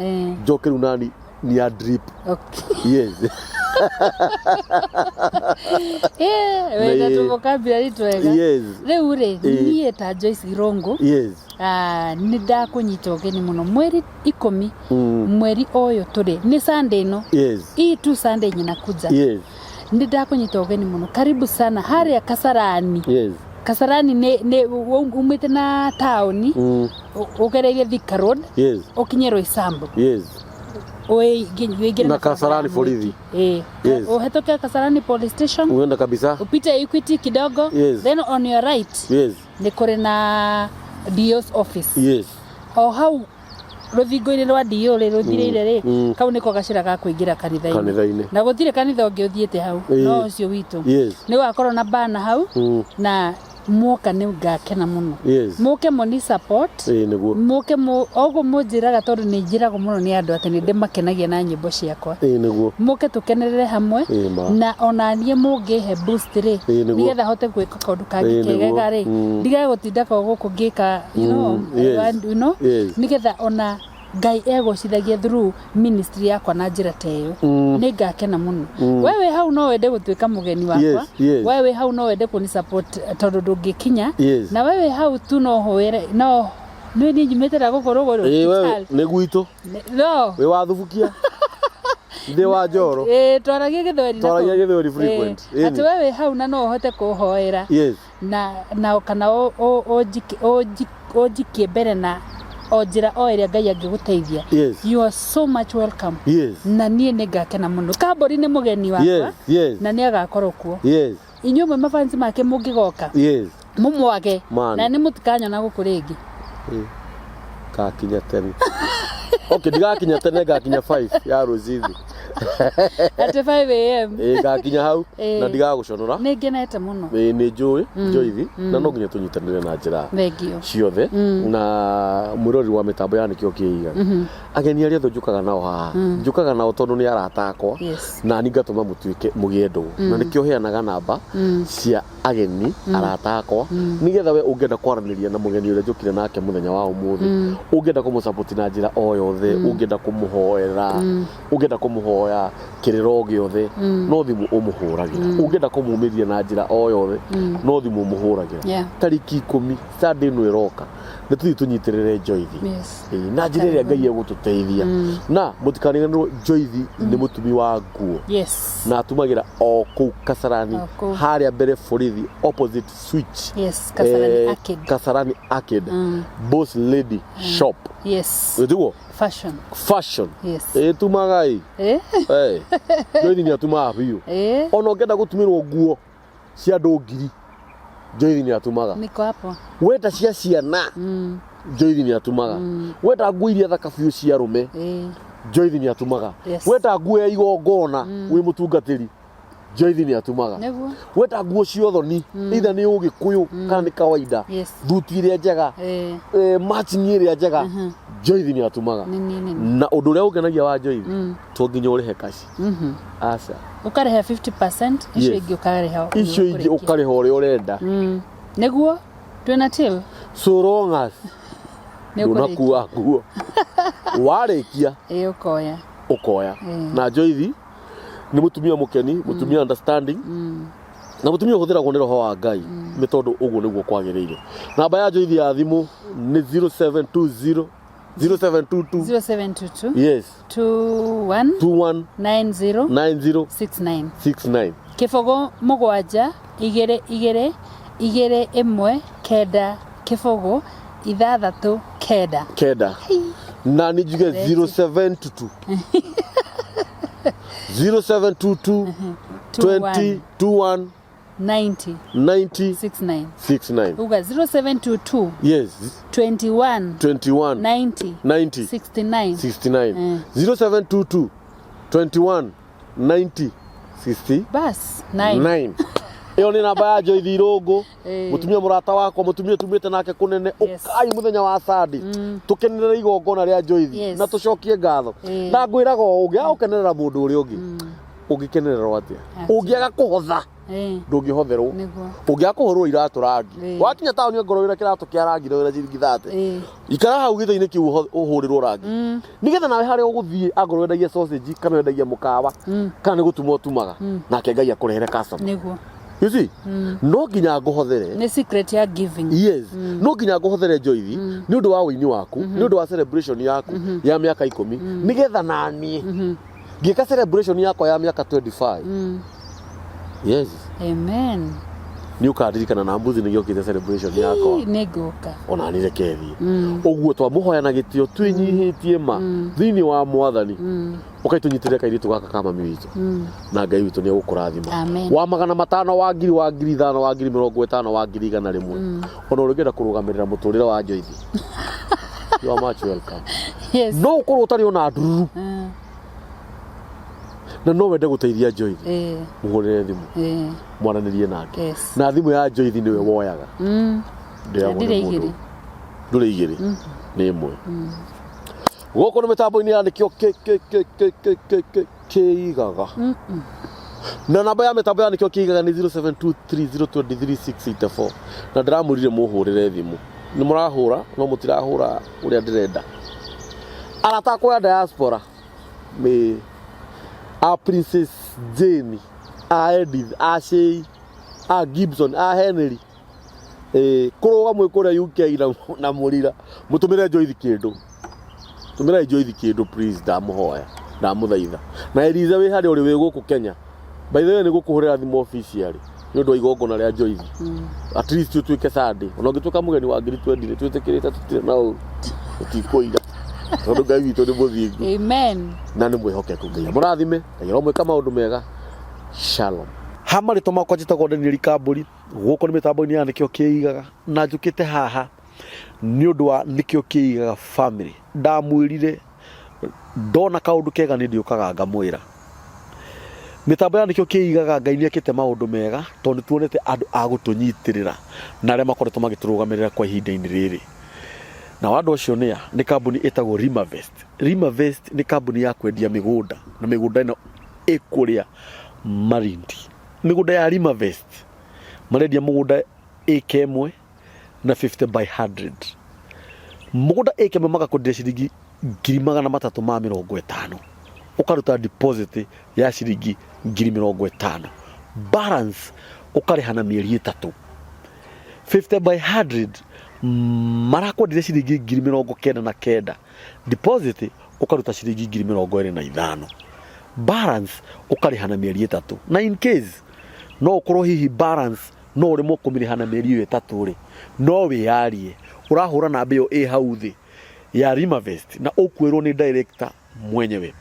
njoke rĩu nani ni ya drip. Yes. Wenda tũvokabulary twega. Rĩu rĩ, niĩ ta Joyce Irũngũ, nĩ ndakũnyita ũgeni mũno mweri 10, mweri ũyũ tũrĩ, nĩ Sunday ĩno, hii tu Sunday yenye inakuja. Nĩ ndakũnyita ũgeni mũno, karibu sana harĩa Kasarani. Kasarani nĩ umĩte na taũni, ũgereire Thika Road, ũkinye Roysambu, ũingĩre Na barabara ya Kasarani Mwiki. borithi. Ũhetũke Kasarani police station, Uenda kabisa. upite Equity kidogo, then on your right nĩ kũrĩ na DO's office. O hau rũthingo-inĩ rwa DO rĩ rũthirĩire rĩ, kau nĩko gacĩra ga kũingĩra kanitha-inĩ. Kanitha-inĩ. Na gũtirĩ kanitha ũngĩ ũthiĩte hau no ũcio witũ. Nĩ ũgakorwo na bana hau, na muoka nĩ ngakena mũno. Mũke mũni support. Ĩĩ nĩguo. Mũke oguo mũnjĩraga, tondũ nĩ njĩragwo mũno nĩ andũ atĩ nĩ ndĩmakenagia na nyĩmbo ciakwa. Ĩĩ nĩguo. Mũke tũkenerere hamwe. Ĩĩ ma. Na ona niĩ mũngĩhe boost rĩ, Ĩĩ nĩguo. nĩgetha hote gwĩka kaũndũ kangĩ Ĩĩ nĩguo. kegega rĩ, ndigage gũtinda ko gũkũ ngĩka nĩgetha ona Ngai egocithagia through ministry yakwa na njĩra ta ĩyo, nĩ ngakena mũno. We wĩ hau no wende gũtuĩka mũgeni wakwa. Yes. We wĩ hau no wende kũni support tondũ ndũngĩkinya. Na we wĩ hau tu no hũĩre no nĩ niĩ nyumĩte na gũkũ rũgũrũ. Ĩĩ wewe Kitale. nĩ gwitũ. No Wĩ wathubukia. Ndĩ wa Njoro. Ĩĩ, twaragia gĩthweri na Twaragia kũu. gĩthweri frequent. Ĩĩ, Ĩni. atĩ we wĩ hau na no ũhote kũhoera Yes. na kana ũnjikie mbere na o njĩra o ĩrĩa Ngai angĩgũteithia. Yes. You are so much welcome. Yes. Na niĩ nĩ ngakena mũno. Kambũri nĩ mũgeni wakwa. Yes. Yes. Na nĩ agakorwo kuo. Yes. Inyuĩ mwĩ mafansi make mũngĩgoka Yes. mũmwage Man. na nĩ mũtikanyona gũkũ rĩngĩ. Ngakinya tene. Okay, ndigakinya tene ngakinya 5 ya rũcinĩ. Atĩ 5 am. Ĩĩ ngakinya hau Ĩĩ. na ndigagũconora. Nĩ ngenete mũno. Ĩĩ nĩ njũĩ Joyce na no nginya tũnyitanĩre na njĩra Thengio. ciothe na mwĩrori wa mĩtambo ya nĩkĩo kĩiga ageni arĩa othe njũkaga nao haha njũkaga nao tondũ nĩ arata akwa Yes. na ni ngatũma mũtuĩke mũgĩe ndũgũ na nĩkĩo heanaga namba cia ageni arata akwa nĩgetha we ũngĩenda kwaranĩria na mũgeni ũrĩa njũkire nake mũthenya wa ũmũthĩ ũngĩenda kũmũsupport na njĩra o yothe ũngĩenda kũmũhoera ũngĩenda kũmũhoya kĩrĩra o gĩothe no thimũ ũmũhũragĩra ũngĩenda kũmũmĩria na njĩra o yothe no thimũ ũmũhũragĩra Yeah. tarĩki 10 Sunday ĩno ĩroka nĩ tũthiĩ tũnyitĩrĩre Joyce. Yes. Ĩĩ, na njĩra ĩrĩa Ngai egũtũteithia na mũtikariganĩrwo Joyce nĩ mũtumi wa nguo Yes. na atumagĩra o kũu Kasarani O kũu. harĩa mbere borithi opposite switch. Yes, Kasarani Arcade. Kasarani Arcade. Boss Lady Shop. Yes. Ĩtiguo Fashion. fashion. Yes. Ĩtumaga ĩ. Eh? Eh. Joyce nĩ atumaga biũ. Eh? Ona ũngĩenda gũtumĩrwo nguo cia andũ ngiri Joyce nĩ atumaga. Niko hapo. Wenda cia ciana Joyce nĩ atumaga. Wenda nguo iria thaka biũ cia arũme Eh. Joyce nĩ atumaga. Yes. Wenda nguo ya igongona wĩ mũtungatĩri Joyce nĩ atumaga. Nĩguo. Wenda nguo cia ũthoni either nĩ ũgĩkũyũ kana nĩ kawaida Yes. thuti ĩrĩa njega Eh. matching ĩrĩa njega Joyce nĩ atumaga. Nĩ nĩ nĩ. Na ũndũ ũrĩa ũngenagia wa Joyce to nginya ũrĩhe kaci. Aca. Ũkarĩha 50%, icio Yes. ingĩ ũkarĩha. Icio ingĩ ũkarĩha ũrĩa ũrenda. Nĩguo twĩna till. So long as Nĩ ũkũrĩkia. ndũnakua nguo. Warĩkia Ĩĩ ũkoya. ũkoya. Na Joyce nĩ mũtumia mũkeni, mũtumia understanding na mũtumia ũhũthĩragwo nĩ roho wa Ngai nĩ tondũ ũguo nĩguo kwagĩrĩire. Namba ya Joyce ya thimũ nĩ 0720 0722 0722 yes 21 21 90 90 69. 69 Kĩbũgũ mũgwanja igĩrĩ igĩrĩ igĩrĩ ĩmwe kenda kĩbũgũ ithathatũ kenda. Kenda na nĩ njuge 0722 0722 20 21 90 90 69. 69 Uga 0722 yes 21 21 90 90 69. 69 0722 21 90 69 Bas 9. ĩyo nĩ namba ya Joyce Irũngũ Ĩĩ. mũtumia mũrata wakwa mũtumia tumĩte nake kũnene Yes. ũkai mũthenya wa Sunday tũkenerere igongona rĩa Joyce Yes. na tũcokie ngatho Ĩĩ. na ngwĩraga o ũngĩaga gũkenerera mũndũ ũrĩa ũngĩ ũngĩkenererwo atĩa ũngĩaga kũhotha Eh, ndũngĩhotherwo nĩguo. ũngĩaga kũhũrwo iratũ rangi Ĩĩ. wakinya taũni ongorwo wĩna kĩratũ kĩa rangi na wĩna ciringi 30 Ĩĩ. ikara hau gĩtĩ-inĩ kĩu ũhũrĩrwo rangi nĩgetha nawe harĩa ũgũthiĩ angorwo wendagia sausage kana wendagia mũkawa kana nĩ gũtuma ũtumaga nake Ngai akũrehere customer. Nĩguo. You see? No nginya ngũhothere. Nĩ secret ya giving. Yes. No nginya ngũhothere Joyce nĩ ũndũ wa ũini waku, nĩ ũndũ wa celebration yaku ya mĩaka 10 nĩgetha naniĩ ngĩka celebration yakwa ya mĩaka 25. Yes. Amen. Nĩ ũkandirikana na mbuthi nĩ gĩokĩte celebration yakwa. Nĩ ngũka. Ona nĩ reke thiĩ. Ũguo twamũhoya na gĩtĩo twĩnyihĩtie ma thĩinĩ wa mwathani. Ũkai tũnyitĩrĩre kairĩtu gaka ka mami witũ. Na Ngai witũ nĩ egũkũrathima. Amen. Wa 500 wa ngiri wa 5,000 wa 50,000 wa 100,000. Ona ũrĩa ũngĩenda kũrũgamĩrĩra mũtũrĩre wa Joyce. You are much welcome. Yes. No ũkorwo ũtarĩ ona ndururu na no wende gũteithia Joyce. Eh, Mũhũrĩre thimũ. eh, Mwaranĩrie nake. Yes. Na thimũ ya Joyce nĩwe woyaga. Ndĩoyagwo nĩ Ndirĩ mũndũ. igĩrĩ. Ndũrĩ igĩrĩ. Nĩ ĩmwe. Gũkũ nĩ mĩtambo-inĩ ya nĩkĩo kĩ kĩ kĩ kĩ kĩ kĩ kĩ kĩigaga. Na namba ya mĩtambo ya nĩkĩo kĩigaga nĩ 0723023684 na ndĩramwĩrire mũhũrĩre thimũ. Nĩ mũrahũra no mũtirahũra ũrĩa ndĩrenda. Arata akwa ya diaspora nĩ a Princess Jane, a Edith, a Shei, a Gibson, a Henry. Kũrũga mwĩ kũrĩa UK na mũrira mũtũmĩre Joyce kĩndũ. Tũmĩrai Joyce kĩndũ please ndamũhoya. Ndamũthaitha. Na Eliza wĩ harĩa ũrĩ wĩ gũkũ Kenya. By the way nĩ gũkũhũrĩra thimũ officially nĩ ũndũ wa igongona rĩa Joyce. At least ũtuĩke Sunday. Ona ũngĩtuĩka mũgeni wa ngiri twendi nĩ twĩtĩkĩrĩte tũtirĩ na ũru. Tũtikũira. Tondũ Ngai witũ nĩ mũthingu Amen. na nĩ mwĩhokeku. Ngai amũrathime, Ngai aromwĩka maũndũ mega. Shalom. Ha marĩtwa makwa njĩtagwo Daniel Kambũri, gũkũ nĩ mĩtambo-inĩ ya Nĩkĩo Kĩigaga, na njũkĩte haha nĩ ũndũ wa Nĩkĩo Kĩigaga family. Ndamwĩrire ndona kaũndũ kega nĩ ndĩũkaga ngamwĩra. Mĩtambo ya Nĩkĩo Kĩigaga Ngai nĩ ekĩte maũndũ mega tondũ nĩ tuonete andũ a gũtũnyitĩrĩra na arĩa makoretwo magĩtũrũgamĩrĩra kwa ihinda-inĩ rĩrĩ. Nao andũ acio nĩa? Nĩ kambuni ĩtagwo Rimavest. Rimavest nĩ kambuni ya kwendia mĩgũnda na mĩgũnda ĩno ĩkũrĩa Malindi. Mĩgũnda ya Rimavest marendia mũgũnda ĩka ĩmwe na 50 by 100. Mũgũnda ĩka ĩmwe magakwenderia ciringi 350,000 ũkaruta deposit ya ciringi 50,000 balance ũkarĩha na mĩeri ĩtatũ. 50 by 100 marakwenderia ciringi 99,000 deposit ũkaruta ciringi 25,000 balance ũkarĩha na mĩeri ĩtatũ. Na in case no ũkorwo hihi balance no ũremwo kũmĩrĩha na mĩeri ĩyo ĩtatũ rĩ, no wĩyarie ũrahũra namba ĩyo ĩ hau thĩ ya Rimavest na ũkwĩrwo nĩ director mwenyewe.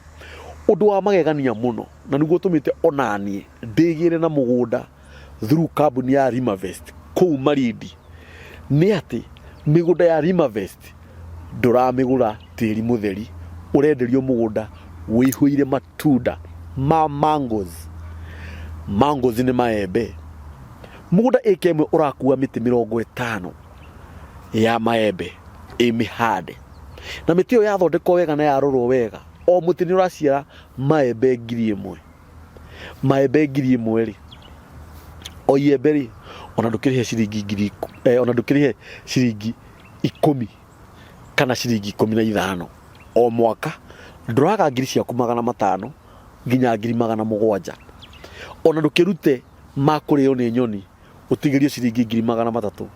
Ũndũ wa magegania mũno na nĩguo ũtũmĩte onaniĩ ndĩgĩre na mũgũnda through kambuni ya Rimavest kũu Malindi nĩ atĩ mĩgũnda ya Rimavest ndũramĩgũra tĩri mũtheri, ũrenderio mũgũnda wĩihũire matunda ma mangoes. Mangoes nĩ maembe. Mũgũnda ĩka ĩmwe ũrakua mĩtĩ 50 ya maembe ĩmĩhande, na mĩtĩ ĩyo yathondekwo wega na yarorwo wega, o mũtĩ nĩ ũraciara maembe 1,000. Maembe 1,000 rĩ, o iembe rĩ, ona ndũkĩrĩhe ciringi ngiri, ona ndũkĩrĩhe ciringi 10 kana ciringi 15 o mwaka, ndũraga ngiri ciaku 500 nginya 700,000. Ona ndũkĩrute ma kũrĩo nĩ nyoni ũtigĩrie ciringi 300,000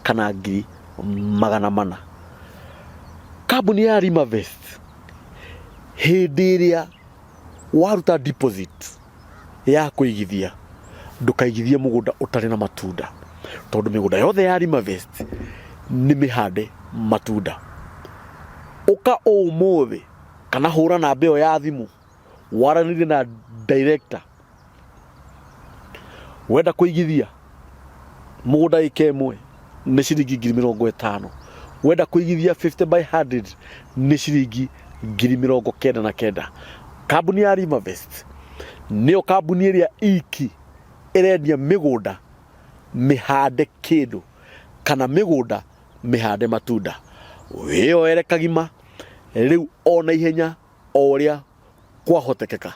kana 400,000. Kambuni ya Rimavest hĩndĩ ĩrĩa waruta deposit ya kũigithia, ndũkaigithie mũgũnda ũtarĩ na matunda, tondũ mĩgũnda yothe ya Rimavest nĩ mĩhande matunda. Ũka ũmũthĩ kana hũra namba ĩyo ya thimũ waranĩrie na director. Wenda kũigithia mũgũnda ĩka ĩmwe nĩ ciringi 50,000, wenda kũigithia 50 by 100 nĩ ciringi 99,000. Kambuni ya Rimavest nĩyo kambuni ĩrĩa iki ĩrendia mĩgũnda mĩhande kĩndũ kana mĩgũnda mĩhande matunda. Wĩyoere kagima rĩu o na ihenya o ũrĩa kwahotekeka.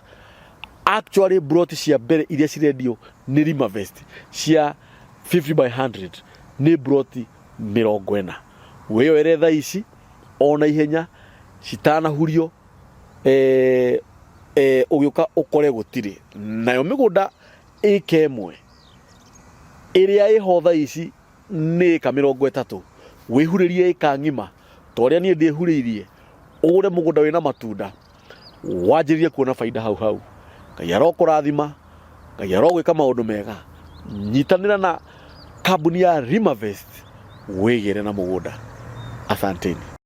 Actually broti cia mbere iria cirendio nĩ Rimavest cia 50 by 100 nĩ broti 40. Wĩyoere thaa ici o na ihenya citanahurio, ũgĩũka ũkore gũtirĩ. Nayo mĩgũnda ĩka ĩmwe ĩrĩa ĩho thaa ici nĩ ĩka 30, wĩhurĩrie ĩka ng'ima ta ũrĩa niĩ ndĩhurĩirie, ũgũre mũgũnda wĩna matunda, wanjĩrĩrie kuona baida hau hau. Ngai arokũrathima, Ngai arogwĩka maũndũ mega. Nyitanĩra na kambuni ya Rimavest wĩgĩre na mũgũnda. Asanteni.